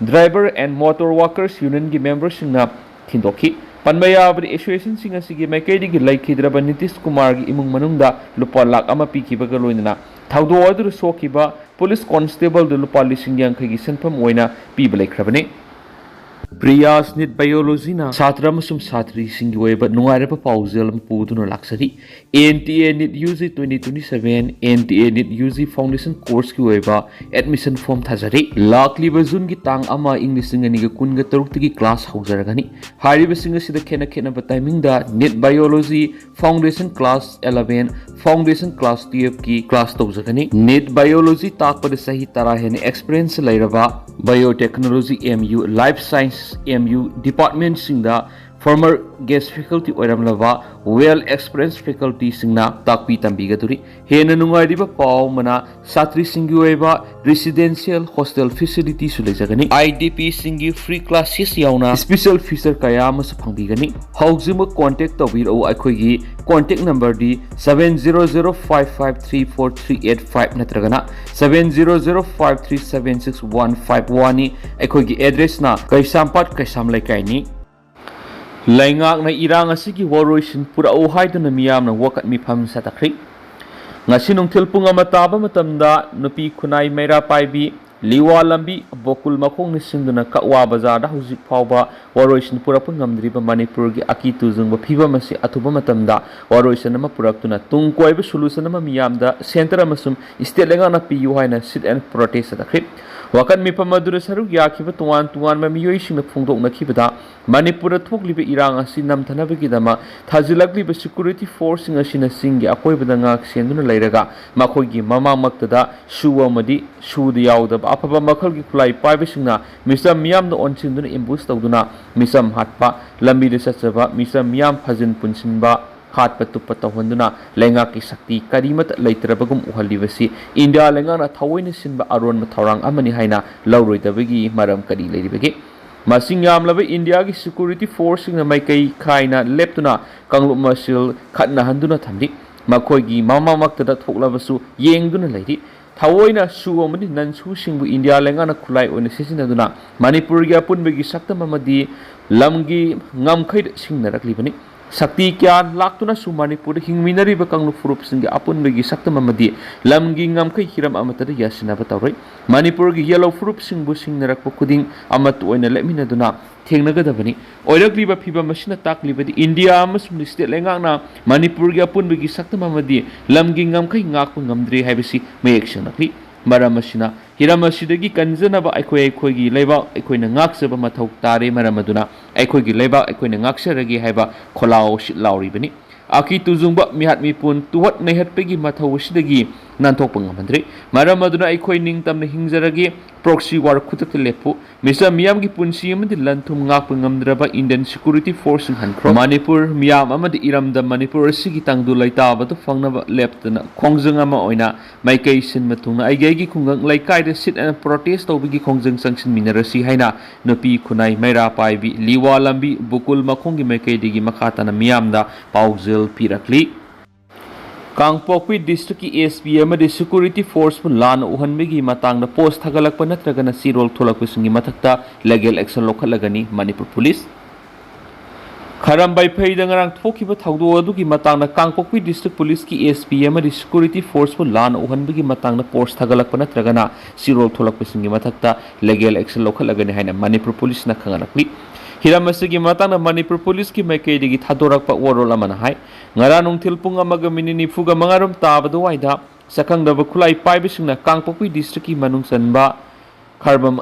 driver and motor workers ꯌꯨꯅꯤꯌꯟꯒꯤ ꯃꯦꯝꯕꯔꯁꯤꯡꯅ ꯊꯤꯟꯗꯣꯛꯈꯤ꯫ ꯄꯟꯕ ꯌꯥꯕꯗꯤ, ꯑꯦꯁꯣꯁꯤꯌꯦꯁꯟꯁꯤꯡ ꯑꯁꯤꯒꯤ ꯃꯥꯏꯀꯩꯗꯒꯤ ꯂꯩꯈꯤꯗ꯭ꯔꯕ ꯅꯤꯇꯤꯁ ꯀꯨꯃꯥꯔꯒꯤ ꯏꯃꯨꯡ ꯃꯅꯨꯡꯗ ꯂꯨꯄꯥ ꯂꯥꯈ ꯑꯃ ꯄꯤꯈꯤꯕꯒ ꯂꯣꯏꯅꯅ ꯊꯧꯗꯣꯛ ꯑꯗꯨꯗ ꯁꯣꯛꯈꯤꯕ ꯄꯨꯂꯤꯁ ꯀꯣꯟꯁꯇꯦꯕꯜꯗꯨ ꯂꯨꯄꯥ ꯂꯤꯁꯤꯡ ꯌꯥꯡꯈꯩꯒꯤ ꯁꯦꯟꯐꯝ ꯑꯣꯏꯅ ꯄꯤꯕ ꯂꯩꯈ꯭ꯔꯕꯅꯤ꯫ ꯄ꯭ꯔꯤꯌꯥꯁ ꯅꯤꯠ ꯕꯥꯏꯑꯣꯂꯣꯖꯤꯅ ꯁꯥꯇ꯭ꯔ ꯑꯃꯁꯨꯡ ꯁꯥꯇ꯭ꯔꯤꯁꯤꯡꯒꯤ ꯑꯣꯏꯕ ꯅꯨꯡꯉꯥꯏꯔꯕ ꯄꯥꯎꯖꯦꯜ ꯑꯃ ꯄꯨꯗꯨꯅ ꯂꯥꯛꯆꯔꯤ꯫ N T A NEET U G twenty twenty seven, N T A NEET U G foundation ꯀꯣꯔꯁꯀꯤ ꯑꯣꯏꯕ ꯑꯦꯗꯃꯤꯁꯟ ꯐꯣꯔꯝ ꯊꯥꯖꯔꯤ꯫ ꯂꯥꯛꯂꯤꯕ ꯖꯨꯟꯒꯤ ꯇꯥꯡ ꯑꯃ, ꯏꯪ ꯂꯤꯁꯤꯡ ꯑꯅꯤꯒ ꯀꯨꯟꯒ ꯇꯔꯨꯛꯇꯒꯤ ꯀ꯭ꯂꯥꯁ ꯍꯧꯖꯔꯒꯅꯤ꯫ ꯍꯥꯏꯔꯤꯕꯁꯤꯡ ꯑꯁꯤꯗ ꯈꯦꯠꯅ ꯈꯦꯠꯅꯕ ꯇꯥꯏꯃꯤꯡꯗ NEET biology foundation class eleven, foundation class twelve ꯀꯤ ꯀ꯭ꯂꯥꯁ ꯇꯧꯖꯒꯅꯤ꯫ ꯅꯤꯠ ꯕꯥꯏꯑꯣꯂꯣꯖꯤ ꯇꯥꯛꯄꯗ ꯆꯍꯤ ꯇꯔꯥ ꯍꯦꯟꯅ ꯑꯦꯛꯁꯄꯤꯔꯤꯌꯦꯟꯁ ꯂꯩꯔꯕ biotechnology M U, life science M U ꯗꯤꯄꯥꯔꯠꯃꯦꯟꯁꯤꯡꯗ ꯐꯣꯔꯃꯔ ꯒꯦꯁ ꯐꯦꯀꯜꯇꯤ ꯑꯣꯏꯔꯝꯂꯕ ꯋꯦꯜ ꯑꯦꯛꯁꯄꯤꯔꯤꯌꯦꯟꯁ ꯐꯦꯀꯜꯇꯤꯁꯤꯡꯅ ꯇꯥꯛꯄꯤ ꯇꯝꯕꯤꯒꯗꯧꯔꯤ꯫ ꯍꯦꯟꯅ ꯅꯨꯡꯉꯥꯏꯔꯤꯕ ꯄꯥꯎ ꯑꯃꯅ, ꯁꯥꯇ꯭ꯔꯤꯁꯤꯡꯒꯤ ꯑꯣꯏꯕ ꯔꯦꯁꯤꯗꯦꯟꯁꯤꯌꯦꯜ ꯍꯣꯁꯇꯦꯜ ꯐꯦꯁꯤꯂꯤꯇꯤꯁꯨ ꯂꯩꯖꯒꯅꯤ꯫ ꯑꯥꯏ ꯗꯤ ꯄꯤꯁꯤꯡꯒꯤ ꯐ꯭ꯔꯤ ꯀ꯭ꯂꯥꯁꯦꯁ ꯌꯥꯎꯅ ꯁ꯭ꯄꯦꯁꯦꯜ ꯐꯤꯆꯔ ꯀꯌꯥ ꯑꯃꯁꯨ ꯐꯪꯕꯤꯒꯅꯤ꯫ ꯍꯧꯖꯤꯛꯃꯛ ꯀꯣꯟꯇꯦꯛ ꯇꯧꯕꯤꯔꯛꯎ꯫ ꯑꯩꯈꯣꯏꯒꯤ contact ꯅꯝꯕꯔꯗꯤ seven zero zero five five three four three eight five ꯅꯠꯇ꯭ꯔꯒꯅ seven zero zero five three seven six one five one ꯅꯤ꯫ ꯑꯩꯈꯣꯏꯒꯤ ꯑꯦꯗ꯭ꯔꯦꯁꯅ ꯀꯩꯁꯥꯝꯄꯥꯠ ꯀꯩꯁꯥꯝ ꯂꯩꯀꯥꯏꯅꯤ꯫ ꯂꯩꯉꯥꯛꯅ ꯏꯔꯥꯡ ꯑꯁꯤꯒꯤ ꯋꯥꯔꯣꯏꯁꯤꯟ ꯄꯨꯔꯛꯎ ꯍꯥꯏꯗꯨꯅ ꯃꯤꯌꯥꯝꯅ ꯋꯥꯀꯠ ꯃꯤꯐꯝ ꯆꯠꯊꯈ꯭ꯔꯤ꯫ ꯉꯁꯤ ꯅꯨꯡꯊꯤꯜ ꯄꯨꯡ ꯑꯃ ꯇꯥꯕ ꯃꯇꯝꯗ ꯅꯨꯄꯤ ꯈꯨꯟꯅꯥꯏ ꯃꯩꯔꯥ ꯄꯥꯏꯕꯤ ꯂꯤꯋꯥ ꯂꯝꯕꯤ ꯕꯣꯀꯨꯜ ꯃꯈꯣꯡꯅ ꯆꯤꯡꯗꯨꯅ ꯀꯛꯋꯥ ꯕꯖꯥꯔꯗ ꯍꯧꯖꯤꯛ ꯐꯥꯎꯕ ꯋꯥꯔꯣꯏꯁꯤꯟ ꯄꯨꯔꯛꯄ ꯉꯝꯗ꯭ꯔꯤꯕ ꯃꯅꯤꯄꯨꯔꯒꯤ ꯑꯀꯤ ꯇꯨꯖꯨꯡꯕ ꯐꯤꯕꯝ ꯑꯁꯤ ꯑꯊꯨꯕ ꯃꯇꯝꯗ ꯋꯥꯔꯣꯏꯁꯤꯟ ꯑꯃ ꯄꯨꯔꯛꯇꯨꯅ ꯇꯨꯡ ꯀꯣꯏꯕ ꯁꯣꯂꯨꯁꯟ ꯑꯃ ꯃꯤꯌꯥꯝꯗ ꯁꯦꯟꯇꯔ ꯑꯃꯁꯨꯡ ꯁ꯭ꯇꯦꯠ ꯂꯩꯉꯥꯛꯅ ꯄꯤꯌꯨ ꯍꯥꯏꯅ ꯁꯤꯠ ꯑꯦꯟ ꯄ꯭ꯔꯣꯇꯦꯁ ꯆꯠꯊꯈ꯭ꯔꯤ꯫ ꯋꯥꯀꯠ ꯃꯤꯐꯝ ꯑꯗꯨꯗ ꯁꯔꯨꯛ ꯌꯥꯈꯤꯕ ꯇꯣꯉꯥꯟ ꯇꯣꯉꯥꯟꯕ ꯃꯤꯑꯣꯏꯁꯤꯡꯅ ꯐꯣꯡꯗꯣꯛꯅꯈꯤꯕꯗ, ꯃꯅꯤꯄꯨꯔꯗ ꯊꯣꯛꯂꯤꯕ ꯏꯔꯥꯡ ꯑꯁꯤ ꯅꯝꯊꯅꯕꯒꯤꯗꯃꯛ ꯊꯥꯖꯤꯜꯂꯛꯂꯤꯕ ꯁꯦꯀ꯭ꯌꯨꯔꯤꯇꯤ ꯐꯣꯔꯁꯁꯤꯡ ꯑꯁꯤꯅ ꯆꯤꯡꯒꯤ ꯑꯀꯣꯏꯕꯗ ꯉꯥꯛ ꯁꯦꯟꯗꯨꯅ ꯂꯩꯔꯒ, ꯃꯈꯣꯏꯒꯤ ꯃꯃꯥꯡꯃꯛꯇꯗ ꯁꯨ ꯑꯃꯗꯤ ꯁꯨꯗ ꯌꯥꯎꯗꯕ ꯑꯐꯕ ꯃꯈꯜꯒꯤ ꯈꯨꯠꯂꯥꯏ ꯄꯥꯏꯕꯁꯤꯡꯅ ꯃꯤꯆꯝ ꯃꯤꯌꯥꯝꯗ ꯑꯣꯟꯁꯤꯟꯗꯨꯅ ꯑꯦꯝꯕꯨꯁ ꯇꯧꯗꯨꯅ ꯃꯤꯆꯝ ꯍꯥꯠꯄ, ꯂꯝꯕꯤꯗ ꯆꯠꯆꯕ ꯃꯤꯆꯝ ꯃꯤꯌꯥꯝ ꯐꯥꯖꯤꯟ ꯄꯨꯟꯁꯤꯟꯕ, ꯍꯥꯠꯄ ꯇꯨꯞꯄ ꯇꯧꯍꯟꯗꯨꯅ ꯂꯩꯉꯥꯛꯀꯤ ꯁꯛꯇꯤ ꯀꯔꯤꯃꯠꯇ ꯂꯩꯇ꯭ꯔꯕꯒꯨꯝ ꯎꯍꯜꯂꯤꯕꯁꯤ ꯏꯟꯗꯤꯌꯥ ꯂꯩꯉꯥꯛꯅ ꯊꯑꯣꯏꯅ ꯁꯤꯟꯕ ꯑꯔꯣꯟꯕ ꯊꯧꯔꯥꯡ ꯑꯃꯅꯤ ꯍꯥꯏꯅ ꯂꯧꯔꯣꯏꯗꯕꯒꯤ ꯃꯔꯝ ꯀꯔꯤ ꯂꯩꯔꯤꯕꯒꯦ? ꯃꯁꯤꯡ ꯌꯥꯝꯂꯕ ꯏꯟꯗꯤꯌꯥꯒꯤ ꯁꯦꯀ꯭ꯌꯨꯔꯤꯇꯤ ꯐꯣꯔꯁꯁꯤꯡꯅ ꯃꯥꯏꯀꯩ ꯈꯥꯏꯅ ꯂꯦꯞꯇꯨꯅ ꯀꯥꯡꯂꯨꯞ ꯃꯁꯦꯜ ꯈꯠꯅꯍꯟꯗꯨꯅ ꯊꯝꯂꯤ꯫ ꯃꯈꯣꯏꯒꯤ ꯃꯃꯥꯡꯃꯛꯇꯗ ꯊꯣꯛꯂꯕꯁꯨ ꯌꯦꯡꯗꯨꯅ ꯂꯩꯔꯤ꯫ ꯊꯑꯣꯏꯅ ꯁꯨ ꯑꯃꯗꯤ ꯅꯟ ꯁꯨꯁꯤꯡꯕꯨ ꯏꯟꯗꯤꯌꯥ ꯂꯩꯉꯥꯛꯅ ꯈꯨꯠꯂꯥꯏ ꯑꯣꯏꯅ ꯁꯤꯖꯤꯟꯅꯗꯨꯅ ꯃꯅꯤꯄꯨꯔꯒꯤ ꯑꯄꯨꯟꯕꯒꯤ ꯁꯛꯇꯝ ꯑꯃꯗꯤ ꯂꯝꯒꯤ ꯉꯝꯈꯩꯗ ꯁꯤꯡꯅꯔꯛꯂꯤꯕꯅꯤ꯫ ꯁꯛꯇꯤ ꯀꯌꯥ ꯂꯥꯛꯇꯨꯅꯁꯨ ꯃꯅꯤꯄꯨꯔꯗ ꯍꯤꯡꯃꯤꯟꯅꯔꯤꯕ ꯀꯥꯡꯂꯨꯞ ꯐꯨꯔꯨꯞꯁꯤꯡꯒꯤ ꯑꯄꯨꯟꯕꯒꯤ ꯁꯛꯇꯝ ꯑꯃꯗꯤ ꯂꯝꯒꯤ ꯉꯝꯈꯩ ꯍꯤꯔꯝ ꯑꯃꯠꯇꯗ ꯌꯥꯁꯤꯟꯅꯕ ꯇꯧꯔꯣꯏ꯫ ꯃꯅꯤꯄꯨꯔꯒꯤ ꯌꯦꯜꯍꯧ ꯐꯨꯔꯨꯞꯁꯤꯡꯕꯨ ꯁꯤꯡꯅꯔꯛꯄ ꯈꯨꯗꯤꯡ ꯑꯃꯠꯇ ꯑꯣꯏꯅ ꯂꯦꯞꯃꯤꯟꯅꯗꯨꯅ ꯊꯦꯡꯅꯒꯗꯕꯅꯤ꯫ ꯑꯣꯏꯔꯛꯂꯤꯕ ꯐꯤꯕꯝ ꯑꯁꯤꯅ ꯇꯥꯛꯂꯤꯕꯗꯤ ꯏꯟꯗꯤꯌꯥ ꯑꯃꯁꯨꯡ ꯁ꯭ꯇꯦꯠ ꯂꯩꯉꯥꯛꯅ ꯃꯅꯤꯄꯨꯔꯒꯤ ꯑꯄꯨꯟꯕꯒꯤ ꯁꯛꯇꯝ ꯑꯃꯗꯤ ꯂꯝꯒꯤ ꯉꯝꯈꯩ ꯉꯥꯛꯄ ꯉꯝꯗ꯭ꯔꯦ ꯍꯥꯏꯕꯁꯤ ꯃꯌꯦꯛ ꯁꯦꯡꯂꯛꯂꯤ꯫ ꯃꯔꯝ ꯑꯁꯤꯅ ꯍꯤꯔꯝ ꯑꯁꯤꯗꯒꯤ ꯀꯟꯖꯅꯕ ꯑꯩꯈꯣꯏ ꯑꯩꯈꯣꯏꯒꯤ ꯂꯩꯕꯥꯛ ꯑꯩꯈꯣꯏꯅ ꯉꯥꯛꯆꯕ ꯃꯊꯧ ꯇꯥꯔꯦ꯫ ꯃꯔꯝ ꯑꯗꯨꯅ ꯑꯩꯈꯣꯏꯒꯤ ꯂꯩꯕꯥꯛ ꯑꯩꯈꯣꯏꯅ ꯉꯥꯛꯆꯔꯒꯦ ꯍꯥꯏꯕ ꯈꯣꯜꯂꯥꯎ ꯁꯤꯠ ꯂꯥꯎꯔꯤꯕꯅꯤ꯫ ꯑꯀꯤ ꯇꯨꯖꯨꯡꯕ ꯃꯤꯍꯥꯠ ꯃꯤꯄꯨꯟ ꯇꯨꯍꯠ ꯅꯩꯍꯠꯄꯒꯤ ꯃꯊꯧ ꯑꯁꯤꯗꯒꯤ ꯅꯥꯟꯊꯣꯛꯄ ꯉꯝꯍꯟꯗ꯭ꯔꯤ꯫ ꯃꯔꯝ ꯑꯗꯨꯅ ꯑꯩꯈꯣꯏ ꯅꯤꯡꯇꯝꯅ ꯍꯤꯡꯖꯔꯒꯦ꯫ ꯄ꯭ꯔꯣꯛꯁꯤ ꯋꯥꯔ ꯈꯨꯗꯛꯇ ꯂꯦꯞꯄꯨ꯫ ꯃꯤꯆꯝ ꯃꯤꯌꯥꯝꯒꯤ ꯄꯨꯟꯁꯤ ꯑꯃꯗꯤ ꯂꯟ ꯊꯨꯝ ꯉꯥꯛꯄ ꯉꯝꯗ꯭ꯔꯕ ꯏꯟꯗꯤꯌꯟ ꯁꯦꯀ꯭ꯌꯨꯔꯤꯇꯤ ꯐꯣꯔꯁꯁꯤꯡ ꯍꯟꯈ꯭ꯔꯣ꯫ ꯃꯅꯤꯄꯨꯔ ꯃꯤꯌꯥꯝ ꯑꯃꯗꯤ ꯏꯔꯝꯗꯝ ꯃꯅꯤꯄꯨꯔ ꯑꯁꯤꯒꯤ ꯇꯪꯗꯨ ꯂꯩꯇꯥꯕꯗꯨ ꯐꯪꯅꯕ ꯂꯦꯞꯇꯅ ꯈꯣꯡꯖꯪ ꯑꯃ ꯑꯣꯏꯅ ꯃꯥꯏꯀꯩ ꯁꯤꯟꯕ ꯊꯨꯡꯅ ꯑꯩꯒꯤ ꯑꯩꯒꯤ ꯈꯨꯡꯒꯪ ꯂꯩꯀꯥꯏꯗ sit and protest ꯇꯧꯕꯒꯤ ꯈꯣꯡꯖꯪ ꯆꯪꯁꯤꯟꯃꯤꯟꯅꯔꯁꯤ ꯍꯥꯏꯅ ꯅꯨꯄꯤ ꯈꯨꯟꯅꯥꯏ ꯃꯩꯔꯥ ꯄꯥꯏꯕꯤ, ꯂꯤꯋꯥ ꯂꯝꯕꯤ, ꯕꯨꯀꯨꯜ ꯃꯈꯣꯡꯒꯤ ꯃꯥꯏꯀꯩꯗꯒꯤ ꯃꯈꯥ ꯇꯥꯅ ꯃꯤꯌꯥꯝꯗ ꯄꯥꯎꯖꯦꯜ ꯄꯤꯔꯛꯂꯤ꯫ ꯀꯥꯡꯄꯣꯛꯄꯤ ꯗꯤꯁꯇ꯭ꯔꯤꯛꯀꯤ ꯑꯦꯁ ꯄꯤ ꯑꯃꯗꯤ ꯁꯦꯀ꯭ꯌꯨꯔꯤꯇꯤ ꯐꯣꯔꯁꯄꯨ ꯂꯥꯟꯅ ꯎꯍꯟꯕꯒꯤ ꯃꯇꯥꯡꯗ ꯄꯣꯁ ꯊꯥꯒꯠꯂꯛꯄ ꯅꯠꯇ꯭ꯔꯒꯅ ꯆꯤꯔꯣꯜ ꯊꯣꯛꯂꯛꯄꯁꯤꯡꯒꯤ ꯃꯊꯛꯇ ꯂꯤꯒꯦꯜ ꯑꯦꯛꯁꯟ ꯂꯧꯈꯠꯂꯒꯅꯤ ꯃꯅꯤꯄꯨꯔ ꯄꯨꯂꯤꯁ꯫ ꯈꯔꯝꯕꯥꯏ ꯐꯩꯗ ꯉꯔꯥꯡ ꯊꯣꯛꯈꯤꯕ ꯊꯧꯗꯣꯛ ꯑꯗꯨꯒꯤ ꯃꯇꯥꯡꯗ ꯀꯥꯡꯄꯣꯛꯄꯤ ꯗꯤꯁꯇ꯭ꯔꯤꯛ ꯄꯨꯂꯤꯁꯀꯤ ꯑꯦꯁ ꯄꯤ ꯑꯃꯗꯤ ꯁꯦꯀ꯭ꯌꯨꯔꯤꯇꯤ ꯐꯣꯔꯁꯄꯨ ꯂꯥꯟꯅ ꯎꯍꯟꯕꯒꯤ ꯃꯇꯥꯡꯗ ꯄꯣꯁ ꯊꯥꯒꯠꯂꯛꯄ ꯅꯠꯇ꯭ꯔꯒꯅ ꯆꯤꯔꯣꯜ ꯊꯣꯛꯂꯛꯄꯁꯤꯡꯒꯤ ꯃꯊꯛꯇ ꯂꯤꯒꯦꯜ ꯑꯦꯛꯁꯟ ꯂꯧꯈꯠꯂꯒꯅꯤ ꯍꯥꯏꯅ ꯃꯅꯤꯄꯨꯔ ꯄꯨꯂꯤꯁꯅ ꯈꯪꯍꯜꯂꯛꯂꯤ꯫ ꯍꯤꯔꯝ ꯑꯁꯤꯒꯤ ꯃꯇꯥꯡꯗ ꯃꯅꯤꯄꯨꯔ ꯄꯨꯂꯤꯁꯀꯤ ꯃꯥꯏꯀꯩꯗꯒꯤ ꯊꯥꯗꯣꯔꯛꯄ ꯋꯥꯔꯣꯜ ꯑꯃꯅ ꯍꯥꯏ, ꯉꯔꯥꯡ ꯅꯨꯡꯊꯤꯜ ꯄꯨꯡ ꯑꯃꯒ ꯃꯤꯅꯤꯠ ꯅꯤꯐꯨꯒ ꯃꯉꯥꯔꯣꯝ ꯇꯥꯕ ꯑꯗꯨꯋꯥꯏꯗ ꯁꯛꯈꯪꯗꯕ ꯈꯨꯠꯂꯥꯏ ꯄꯥꯏꯕꯁꯤꯡꯅ ꯀꯥꯡꯄꯣꯛꯄꯤ ꯗꯤꯁꯇ꯭ꯔꯤꯛꯀꯤ ꯃꯅꯨꯡ ꯆꯟꯕ ꯈꯔꯕꯝ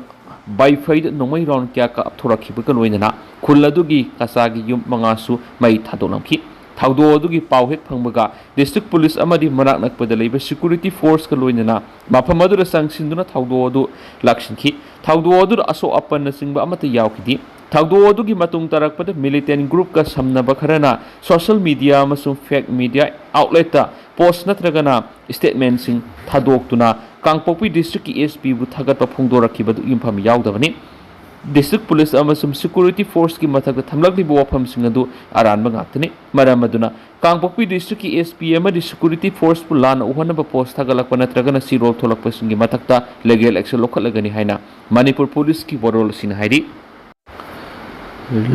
ꯕꯥꯏꯐꯩꯗ ꯅꯣꯡꯃꯩ ꯔꯥꯎꯟ ꯀꯌꯥ ꯀꯥꯞꯊꯣꯔꯛꯈꯤꯕꯒ ꯂꯣꯏꯅꯅ ꯈꯨꯜ ꯑꯗꯨꯒꯤ ꯀꯆꯥꯒꯤ ꯌꯨꯝ ꯃꯉꯥꯁꯨ ꯃꯩ ꯊꯥꯗꯣꯛꯂꯝꯈꯤ꯫ ꯊꯧꯗꯣꯛ ꯑꯗꯨꯒꯤ ꯄꯥꯎ ꯍꯦꯛ ꯐꯪꯕꯒ district police ꯑꯃꯗꯤ ꯃꯅꯥꯛ ꯅꯛꯄꯗ ꯂꯩꯕ security forceꯀ ꯂꯣꯏꯅꯅ ꯃꯐꯝ ꯑꯗꯨꯗ ꯆꯪꯁꯤꯟꯗꯨꯅ ꯊꯧꯗꯣꯛ ꯑꯗꯨ ꯂꯥꯛꯁꯤꯟꯈꯤ꯫ ꯊꯧꯗꯣꯛ ꯑꯗꯨꯗ ꯑꯁꯣꯛ ꯑꯄꯟꯅꯆꯤꯡꯕ ꯑꯃꯠꯇ ꯌꯥꯎꯈꯤꯗꯦ꯫ ꯊꯧꯗꯣꯛ ꯑꯗꯨꯒꯤ ꯃꯇꯨꯡ ꯇꯥꯔꯛꯄꯗ militant groupꯀ ꯁꯝꯅꯕ ꯈꯔꯅ social media ꯑꯃꯁꯨꯡ fake media outletꯇ post ꯅꯠꯇ꯭ꯔꯒꯅ statementꯁꯤꯡ ꯊꯥꯗꯣꯛꯇꯨꯅ ꯀꯥꯡꯄꯣꯛꯄꯤ districtꯀꯤ S Pꯕꯨ ꯊꯥꯒꯠꯄ ꯐꯣꯡꯗꯣꯔꯛꯈꯤꯕꯗꯨ ꯌꯨꯝꯐꯝ ꯌꯥꯎꯗꯕꯅꯤ꯫ District police ꯑꯃꯁꯨꯡ security forceꯀꯤ ꯃꯊꯛꯇ ꯊꯝꯂꯛꯂꯤꯕ ꯋꯥꯐꯝꯁꯤꯡ ꯑꯗꯨ ꯑꯔꯥꯟꯕ ꯉꯥꯛꯇꯅꯤ꯫ ꯃꯔꯝ ꯑꯗꯨꯅ ꯀꯥꯡꯄꯣꯛꯄꯤ districtꯀꯤ S P ꯑꯃꯗꯤ security forceꯄꯨ ꯂꯥꯟꯅ ꯎꯍꯟꯅꯕ post ꯊꯥꯒꯠꯂꯛꯄ ꯅꯠꯇ꯭ꯔꯒꯅ ꯆꯤꯔꯣꯜ ꯊꯣꯛꯂꯛꯄꯁꯤꯡꯒꯤ ꯃꯊꯛꯇ legal action ꯂꯧꯈꯠꯂꯒꯅꯤ ꯍꯥꯏꯅ ꯃꯅꯤꯄꯨꯔ policeꯀꯤ ꯋꯥꯔꯣꯜ ꯑꯁꯤꯅ ꯍꯥꯏꯔꯤ꯫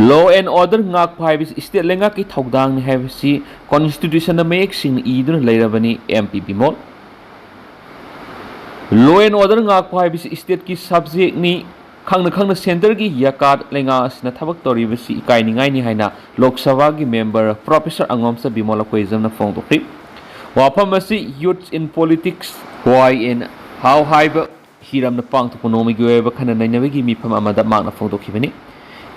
Law and order ꯉꯥꯛꯄ ꯍꯥꯏꯕꯁꯤ state ꯂꯩꯉꯥꯛꯀꯤ ꯊꯧꯗꯥꯡꯅꯤ ꯍꯥꯏꯕꯁꯤ constitutionꯗ ꯃꯌꯦꯛ ꯁꯦꯡꯅ ꯏꯗꯨꯅ ꯂꯩꯔꯕꯅꯤ꯫ M P Bimol. Law and order ꯉꯥꯛꯄ ꯍꯥꯏꯕꯁꯤ stateꯀꯤ subjectꯅꯤ꯫ ꯈꯪꯅ ꯈꯪꯅ centreꯒꯤ ꯌꯥꯀꯥ ꯂꯩꯉꯥꯛ ꯑꯁꯤꯅ ꯊꯕꯛ ꯇꯧꯔꯤꯕꯁꯤ ꯏꯀꯥꯏꯅꯤꯡꯉꯥꯏꯅꯤ ꯍꯥꯏꯅ ꯂꯣꯛ ꯁꯚꯥꯒꯤ member Professor ꯑꯉꯣꯝꯆꯥ ꯕꯤꯃꯣꯜ ꯑꯩꯈꯣꯏꯖꯝꯅ ꯐꯣꯡꯗꯣꯛꯈꯤ꯫ ꯋꯥꯐꯝ ꯑꯁꯤ Youth in Politics, Why and How ꯍꯥꯏꯕ ꯍꯤꯔꯝꯅ ꯄꯥꯡꯊꯣꯛꯄ ꯅꯣꯡꯃꯒꯤ ꯑꯣꯏꯕ ꯈꯟꯅ ꯅꯩꯅꯕꯒꯤ ꯃꯤꯐꯝ ꯑꯃꯗ ꯃꯍꯥꯛꯅ ꯐꯣꯡꯗꯣꯛꯈꯤꯕꯅꯤ꯫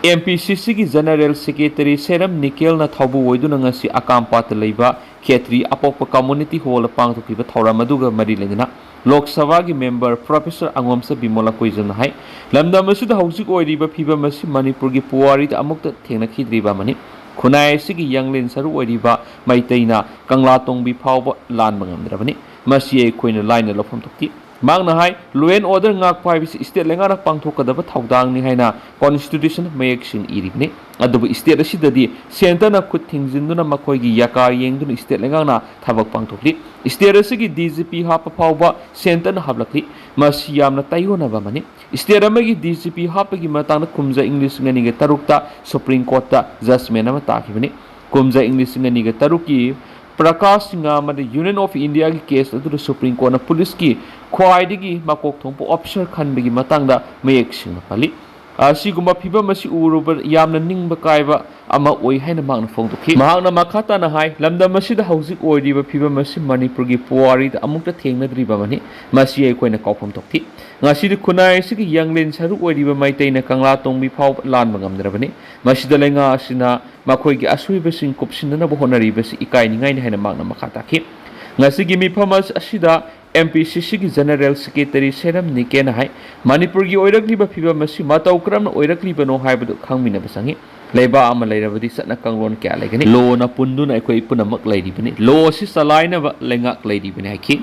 M P C Cꯒꯤ General Secretary ꯁꯦꯔꯝ ꯅꯤꯀꯦꯜꯅ ꯊꯧꯕꯨ ꯑꯣꯏꯗꯨꯅ ꯉꯁꯤ ꯑꯀꯥꯝꯄꯥꯠꯇ ꯂꯩꯕ ꯈꯦꯇ꯭ꯔꯤ ꯑꯄꯣꯛꯄ community hallꯗ ꯄꯥꯡꯊꯣꯛꯈꯤꯕ ꯊꯧꯔꯝ ꯑꯗꯨꯒ ꯃꯔꯤ ꯂꯩꯅꯅ ꯂꯣꯛ ꯁꯚꯥꯒꯤ member Professor ꯑꯉꯣꯝꯆꯥ ꯕꯤꯃꯣꯜ ꯑꯩꯈꯣꯏꯖꯝꯅ ꯍꯥꯏ, ꯂꯝꯗꯝ ꯑꯁꯤꯗ ꯍꯧꯖꯤꯛ ꯑꯣꯏꯔꯤꯕ ꯐꯤꯕꯝ ꯑꯁꯤ ꯃꯅꯤꯄꯨꯔꯒꯤ ꯄꯨꯋꯥꯔꯤꯗ ꯑꯃꯨꯛꯇ ꯊꯦꯡꯅꯈꯤꯗ꯭ꯔꯤꯕ ꯑꯃꯅꯤ꯫ ꯈꯨꯟꯅꯥꯏ ꯑꯁꯤꯒꯤ ꯌꯥꯡꯂꯦꯟ ꯁꯔꯨ ꯑꯣꯏꯔꯤꯕ ꯃꯩꯇꯩꯅ ꯀꯪꯂꯥ ꯇꯣꯡꯕꯤ ꯐꯥꯎꯕ ꯂꯥꯟꯕ ꯉꯝꯗ꯭ꯔꯕꯅꯤ꯫ ꯃꯁꯤ ꯑꯩꯈꯣꯏꯅ ꯂꯥꯏꯅ ꯂꯧꯐꯝ ꯊꯣꯛꯇꯦ꯫ ꯃꯍꯥꯛꯅ ꯍꯥꯏ, law and order ꯉꯥꯛꯄ ꯍꯥꯏꯕꯁꯤ state ꯂꯩꯉꯥꯛꯅ ꯄꯥꯡꯊꯣꯛꯀꯗꯕ ꯊꯧꯗꯥꯡꯅꯤ ꯍꯥꯏꯅ constitution ꯃꯌꯦꯛ ꯁꯦꯡꯅ ꯏꯔꯤꯕꯅꯤ꯫ ꯑꯗꯨꯕꯨ state ꯑꯁꯤꯗꯗꯤ centreꯅ ꯈꯨꯠ ꯊꯤꯡꯖꯤꯟꯗꯨꯅ ꯃꯈꯣꯏꯒꯤ ꯌꯥꯀꯥ ꯌꯦꯡꯗꯨꯅ state ꯂꯩꯉꯥꯛꯅ ꯊꯕꯛ ꯄꯥꯡꯊꯣꯛꯂꯤ꯫ State ꯑꯁꯤꯒꯤ D G P ꯍꯥꯞꯄ ꯐꯥꯎꯕ centreꯅ ꯍꯥꯞꯂꯛꯂꯤ꯫ ꯃꯁꯤ ꯌꯥꯝꯅ ꯇꯥꯏꯑꯣꯟꯅꯕ ꯑꯃꯅꯤ꯫ State ꯑꯃꯒꯤ D G P ꯍꯥꯞꯄꯒꯤ ꯃꯇꯥꯡꯗ ꯀꯨꯝꯖꯥ ꯏꯪ ꯂꯤꯁꯤꯡ ꯑꯅꯤꯒ ꯇꯔꯨꯛꯇ Supreme Courtꯇ judgment ꯑꯃ ꯇꯥꯈꯤꯕꯅꯤ꯫ ꯀꯨꯝꯖꯥ ꯏꯪ ꯂꯤꯁꯤꯡ ꯑꯅꯤꯒ ꯇꯔꯨꯛꯀꯤ ꯄ꯭ꯔꯀꯥꯁ ꯁꯤꯡꯍ ꯑꯃꯗꯤ Union of Indiaꯒꯤ case ꯑꯗꯨꯗ Supreme Courtꯅ policeꯀꯤ ꯈ꯭ꯋꯥꯏꯗꯒꯤ ꯃꯀꯣꯛ ꯊꯣꯡꯕ officer ꯈꯟꯕꯒꯤ ꯃꯇꯥꯡꯗ ꯃꯌꯦꯛ ꯁꯦꯡꯅ ꯄꯜꯂꯤ꯫ ꯑꯁꯤꯒꯨꯝꯕ ꯐꯤꯕꯝ ꯑꯁꯤ ꯎꯔꯨꯕ ꯌꯥꯝꯅ ꯅꯤꯡꯕ ꯀꯥꯏꯕ ꯑꯃ ꯑꯣꯏ ꯍꯥꯏꯅ ꯃꯍꯥꯛꯅ ꯐꯣꯡꯗꯣꯛꯈꯤ꯫ ꯃꯍꯥꯛꯅ ꯃꯈꯥ ꯇꯥꯅ ꯍꯥꯏ, ꯂꯝꯗꯝ ꯑꯁꯤꯗ ꯍꯧꯖꯤꯛ ꯑꯣꯏꯔꯤꯕ ꯐꯤꯕꯝ ꯑꯁꯤ ꯃꯅꯤꯄꯨꯔꯒꯤ ꯄꯨꯋꯥꯔꯤꯗ ꯑꯃꯨꯛꯇ ꯊꯦꯡꯅꯗ꯭ꯔꯤꯕ ꯑꯃꯅꯤ꯫ ꯃꯁꯤ ꯑꯩꯈꯣꯏꯅ ꯀꯥꯎꯐꯝ ꯊꯣꯛꯇꯦ꯫ ꯉꯁꯤꯗꯤ ꯈꯨꯟꯅꯥꯏ ꯑꯁꯤꯒꯤ ꯌꯥꯡꯂꯦꯟ ꯁꯔꯨꯛ ꯑꯣꯏꯔꯤꯕ ꯃꯩꯇꯩꯅ ꯀꯪꯂꯥ ꯇꯣꯡꯕꯤ ꯐꯥꯎꯕ ꯂꯥꯟꯕ ꯉꯝꯗ꯭ꯔꯕꯅꯤ꯫ ꯃꯁꯤꯗ ꯂꯩꯉꯥꯛ ꯑꯁꯤꯅ ꯃꯈꯣꯏꯒꯤ ꯑꯁꯣꯏꯕꯁꯤꯡ ꯀꯨꯞꯁꯤꯟꯅꯅꯕ ꯍꯣꯠꯅꯔꯤꯕꯁꯤ ꯏꯀꯥꯏꯅꯤꯡꯉꯥꯏꯅꯤ ꯍꯥꯏꯅ ꯃꯍꯥꯛꯅ ꯃꯈꯥ ꯇꯥꯈꯤ꯫ ꯉꯁꯤꯒꯤ ꯃꯤꯐꯝ ꯑꯁ-, ꯑꯁꯤꯗ ꯑꯦꯝ ꯄꯤ ꯁꯤ ꯁꯤꯒꯤ ꯖꯦꯅꯔꯦꯜ ꯁꯦꯀ꯭ꯔꯦꯇꯔꯤ ꯁꯦꯔꯝ ꯅꯤꯀꯦꯅ ꯍꯥꯏ, ꯃꯅꯤꯄꯨꯔꯒꯤ ꯑꯣꯏꯔꯛꯂꯤꯕ ꯐꯤꯕꯝ ꯑꯁꯤ ꯃꯇꯧ ꯀꯔꯝꯅ ꯑꯣꯏꯔꯛꯂꯤꯕꯅꯣ ꯍꯥꯏꯕꯗꯨ ꯈꯪꯃꯤꯟꯅꯕ ꯆꯪꯏ꯫ ꯂꯩꯕꯥꯛ ꯑꯃ ꯂꯩꯔꯕꯗꯤ ꯆꯠꯅ ꯀꯥꯡꯂꯣꯟ ꯀꯌꯥ ꯂꯩꯒꯅꯤ꯫ ꯂꯣꯅ ꯄꯨꯟꯗꯨꯅ ꯑꯩꯈꯣꯏ ꯄꯨꯝꯅꯃꯛ ꯂꯩꯔꯤꯕꯅꯤ꯫ ꯂꯣ ꯑꯁꯤ ꯆꯂꯥꯏꯅꯕ ꯂꯩꯉꯥꯛ ꯂꯩꯔꯤꯕꯅꯤ ꯍꯥꯏꯈꯤ꯫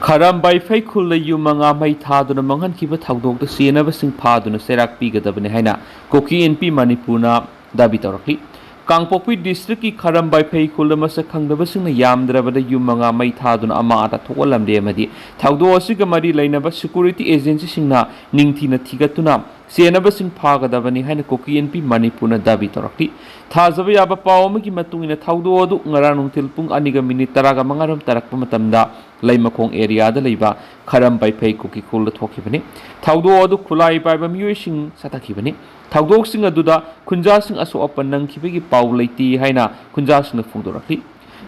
ꯈꯔꯝꯕꯥꯏ ꯐꯩꯈꯨꯜꯗ ꯌꯨꯝ ꯃꯉꯥ ꯃꯩ ꯊꯥꯗꯨꯅ ꯃꯥꯡꯍꯟꯈꯤꯕ ꯊꯧꯗꯣꯛꯇ ꯆꯦꯟꯅꯕꯁꯤꯡ ꯐꯥꯗꯨꯅ ꯆꯩꯔꯥꯛ ꯄꯤꯒꯗꯕꯅꯤ ꯍꯥꯏꯅ ꯀꯨꯀꯤ ꯑꯦꯟ ꯄꯤ ꯃꯅꯤꯄꯨꯔꯅ ꯗꯥꯕꯤ ꯇꯧꯔꯛꯂꯤ꯫ ꯀꯥꯡꯄꯣꯛꯄꯤ ꯗꯤꯁꯇ꯭ꯔꯤꯛꯀꯤ ꯈꯔꯝꯕꯥꯏ ꯐꯩꯈꯨꯜꯗ ꯃꯁꯛ ꯈꯪꯗꯕꯁꯤꯡꯅ ꯌꯥꯝꯗ꯭ꯔꯕꯗ ꯌꯨꯝ ꯃꯉꯥ ꯃꯩ ꯊꯥꯗꯨꯅ ꯑꯃꯥꯡ ꯑꯇꯥ ꯊꯣꯛꯍꯜꯂꯝꯂꯦ ꯑꯃꯗꯤ ꯊꯧꯗꯣꯛ ꯑꯁꯤꯒ ꯃꯔꯤ ꯂꯩꯅꯕ ꯁꯦꯀ꯭ꯌꯨꯔꯤꯇꯤ ꯑꯦꯖꯦꯟꯁꯤꯁꯤꯡꯅ ꯅꯤꯡꯊꯤꯅ ꯊꯤꯒꯠꯇꯨꯅ ꯆꯦꯟꯅꯕꯁꯤꯡ ꯐꯥꯒꯗꯕꯅꯤ ꯍꯥꯏꯅ ꯀꯨꯀꯤ ꯑꯦꯟ ꯄꯤ ꯃꯅꯤꯄꯨꯔꯅ ꯗꯥꯕꯤ ꯇꯧꯔꯛꯂꯤ꯫ ꯊꯥꯖꯕ ꯌꯥꯕ ꯄꯥꯎ ꯑꯃꯒꯤ ꯃꯇꯨꯡ ꯏꯟꯅ ꯊꯧꯗꯣꯛ ꯑꯗꯨ ꯉꯔꯥꯡ ꯅꯨꯡꯊꯤꯜ ꯄꯨꯡ ꯑꯅꯤꯒ ꯃꯤꯅꯤꯠ ꯇꯔꯥꯒ ꯃꯉꯥꯔꯣꯝ ꯇꯥꯔꯛꯄ ꯃꯇꯝꯗ ꯂꯩꯃꯈꯣꯡ ꯑꯦꯔꯤꯌꯥꯗ ꯂꯩꯕ ꯈꯔꯝ ꯕꯥꯏꯐꯩ ꯀꯨꯀꯤ ꯈꯨꯜꯗ ꯊꯣꯛꯈꯤꯕꯅꯤ꯫ ꯊꯧꯗꯣꯛ ꯑꯗꯨ ꯈꯨꯠꯂꯥꯏ ꯄꯥꯏꯕ ꯃꯤꯑꯣꯏꯁꯤꯡ ꯆꯠꯊꯈꯤꯕꯅꯤ꯫ ꯊꯧꯗꯣꯛꯁꯤꯡ ꯑꯗꯨꯗ ꯈꯨꯟꯖꯥꯁꯤꯡ ꯑꯁꯣꯛ ꯑꯄꯟ ꯅꯪꯈꯤꯕꯒꯤ ꯄꯥꯎ ꯂꯩꯇꯦ ꯍꯥꯏꯅ ꯈꯨꯟꯖꯥꯁꯤꯡꯅ ꯐꯣꯡꯗꯣꯔꯛꯂꯤ꯫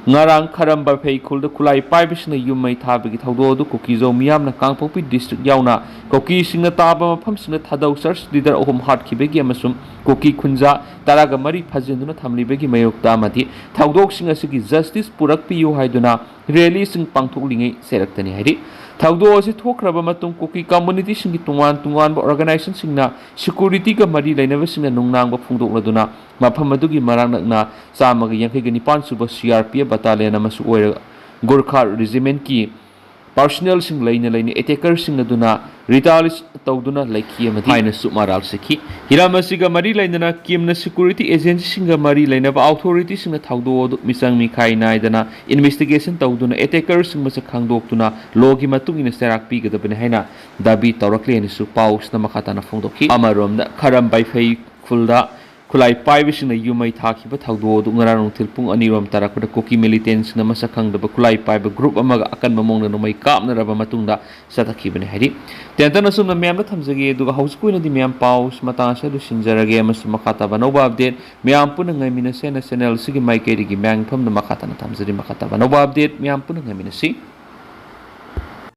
ꯉꯔꯥꯡ ꯈꯔꯝ ꯕꯥꯏꯐꯩ ꯈꯨꯜꯗ ꯈꯨꯠꯂꯥꯏ ꯄꯥꯏꯕꯁꯤꯡꯅ ꯌꯨꯝ ꯃꯩ ꯊꯥꯕꯒꯤ ꯊꯧꯗꯣꯛ ꯑꯗꯨ ꯀꯨꯀꯤꯖꯧ ꯃꯤꯌꯥꯝꯅ ꯀꯥꯡꯄꯣꯛꯄꯤ ꯗꯤꯁꯇ꯭ꯔꯤꯛ ꯌꯥꯎꯅ ꯀꯨꯀꯤꯁꯤꯡꯅ ꯇꯥꯕ ꯃꯐꯝꯁꯤꯡꯗ ꯊꯥꯗꯧ ꯆꯔꯆ ꯂꯤꯗꯔ ꯑꯍꯨꯝ ꯍꯥꯠꯈꯤꯕꯒꯤ ꯑꯃꯁꯨꯡ ꯀꯨꯀꯤ ꯈꯨꯟꯖꯥ ꯇꯔꯥꯒ ꯃꯔꯤ ꯐꯥꯖꯤꯟꯗꯨꯅ ꯊꯝꯂꯤꯕꯒꯤ ꯃꯥꯌꯣꯛꯇ ꯑꯃꯗꯤ ꯊꯧꯗꯣꯛꯁꯤꯡ ꯑꯁꯤꯒꯤ ꯖꯁꯇꯤꯁ ꯄꯨꯔꯛꯄꯤꯌꯨ ꯍꯥꯏꯗꯨꯅ ꯔꯦꯂꯤꯁꯤꯡ ꯄꯥꯡꯊꯣꯛꯂꯤꯉꯩ ꯆꯩꯔꯛꯇꯅꯤ ꯍꯥꯏꯔꯤ꯫ ꯊꯧꯗꯣꯛ ꯑꯁꯤ ꯊꯣꯛꯈ꯭ꯔꯕ ꯃꯇꯨꯡ ꯀꯨꯀꯤ ꯀꯝꯃꯨꯅꯤꯇꯤꯁꯤꯡꯒꯤ ꯇꯣꯉꯥꯟ ꯇꯣꯉꯥꯟꯕ ꯑꯣꯔꯒꯅꯥꯏꯖꯦꯁꯟꯁꯤꯡꯅ ꯁꯦꯀ꯭ꯌꯨꯔꯤꯇꯤꯒ ꯃꯔꯤ ꯂꯩꯅꯕꯁꯤꯡꯅ ꯅꯨꯡꯅꯥꯡꯕ ꯐꯣꯡꯗꯣꯛꯂꯗꯨꯅ ꯃꯐꯝ ꯑꯗꯨꯒꯤ ꯃꯅꯥꯛ ꯅꯛꯅ ꯆꯥꯝꯃꯒ ꯌꯥꯡꯈꯩꯒ ꯅꯤꯄꯥꯟ ꯁꯨꯕ ꯁꯤ ꯑꯥꯔ ꯄꯤ ꯑꯦꯐ ꯕꯇꯥꯂꯤꯌꯟ ꯑꯃꯁꯨ ꯑꯣꯏꯔ ꯒꯨꯔꯈꯥ ꯔꯦꯖꯤꯃꯦꯟꯠꯀꯤ ꯄꯥꯔꯁꯣꯅꯦꯜꯁꯤꯡ ꯂꯩꯅ ꯂꯩꯅ ꯑꯦꯇꯦꯀꯔꯁꯤꯡ ꯑꯗꯨꯅ ꯔꯤꯇꯥꯂꯤꯁ ꯇꯧꯗꯨꯅ ꯂꯩꯈꯤ ꯑꯃꯗꯤ ꯍꯥꯏꯅꯁꯨ ꯃꯔꯥꯜ ꯁꯤꯈꯤ꯫ ꯍꯤꯔꯝ ꯑꯁꯤꯒ ꯃꯔꯤ ꯂꯩꯅꯅ ꯀꯤꯝꯅ ꯁꯦꯀ꯭ꯌꯨꯔꯤꯇꯤ ꯑꯦꯖꯦꯟꯁꯤꯁꯤꯡꯒ ꯃꯔꯤ ꯂꯩꯅꯕ ꯑꯣꯊꯣꯔꯤꯇꯤꯁꯤꯡꯅ ꯊꯧꯗꯣꯛ ꯑꯗꯨ ꯃꯤꯆꯪ ꯃꯤꯈꯥꯏ ꯅꯥꯏꯗꯅ ꯏꯟꯚꯦꯁꯇꯤꯒꯦꯁꯟ ꯇꯧꯗꯨꯅ ꯑꯦꯇꯦꯀꯔꯁꯤꯡ ꯃꯁꯛ ꯈꯪꯗꯣꯛꯇꯨꯅ ꯂꯣꯒꯤ ꯃꯇꯨꯡ ꯏꯟꯅ ꯆꯩꯔꯥꯛ ꯄꯤꯒꯗꯕꯅꯤ ꯍꯥꯏꯅ ꯗꯥꯕꯤ ꯇꯧꯔꯛꯂꯦ ꯍꯥꯏꯅꯁꯨ ꯄꯥꯎꯁꯤꯅ ꯃꯈꯥ ꯇꯥꯅ ꯐꯣꯡꯗꯣꯛꯈꯤ꯫ ꯑꯃꯔꯣꯝꯗ ꯈꯔꯝ ꯕꯥꯏꯐꯩ ꯈꯨꯜꯗ ꯈꯨꯠꯂꯥꯏ ꯄꯥꯏꯕꯁꯤꯡꯅ ꯌꯨꯝ ꯃꯩ ꯊꯥꯈꯤꯕ ꯊꯧꯗꯣꯛ ꯑꯗꯨ ꯉꯔꯥꯡ ꯅꯨꯡꯊꯤꯜ ꯄꯨꯡ ꯑꯅꯤꯔꯣꯝ ꯇꯥꯔꯛꯄꯗ ꯀꯨꯀꯤ ꯃꯤꯂꯤꯇꯦꯟꯁꯤꯡꯅ ꯃꯁꯛ ꯈꯪꯗꯕ ꯈꯨꯠꯂꯥꯏ ꯄꯥꯏꯕ ꯒ꯭ꯔꯨꯞ ꯑꯃꯒ ꯑꯀꯟꯕ ꯃꯑꯣꯡꯗ ꯅꯣꯡꯃꯩ ꯀꯥꯞꯅꯔꯕ ꯃꯇꯨꯡꯗ ꯆꯠꯊꯈꯤꯕꯅꯤ ꯍꯥꯏꯔꯤ꯫ ꯇꯦꯟꯇꯟ ꯑꯁꯨꯝꯅ ꯃꯌꯥꯝꯗ ꯊꯝꯖꯒꯦ, ꯑꯗꯨꯒ ꯍꯧꯖꯤꯛꯀꯤ ꯑꯣꯏꯅꯗꯤ ꯃꯌꯥꯝ ꯄꯥꯎ ꯃꯇꯥꯡ ꯑꯁꯤꯗ ꯂꯣꯏꯁꯤꯟꯖꯔꯒꯦ꯫ ꯑꯃꯁꯨꯡ ꯃꯈꯥ ꯇꯥꯕ ꯑꯅꯧꯕ ꯑꯞꯗꯦꯠ ꯃꯌꯥꯝ ꯄꯨꯟꯅ ꯉꯥꯏꯃꯤꯟꯅꯁꯦ ꯍꯥꯏꯅ ꯆꯦꯅꯦꯜ ꯑꯁꯤꯒꯤ ꯃꯥꯏꯀꯩꯗꯒꯤ ꯃꯌꯥꯝꯒꯤ ꯃꯐꯝꯗ ꯃꯈꯥ ꯇꯥꯅ ꯊꯝꯖꯔꯤ꯫ ꯃꯈꯥ ꯇꯥꯕ ꯑꯅꯧꯕ ꯑꯞꯗꯦꯠ ꯃꯌꯥꯝ ꯄꯨꯟꯅ ꯉꯥꯏꯃꯤꯟꯅꯁꯤ꯫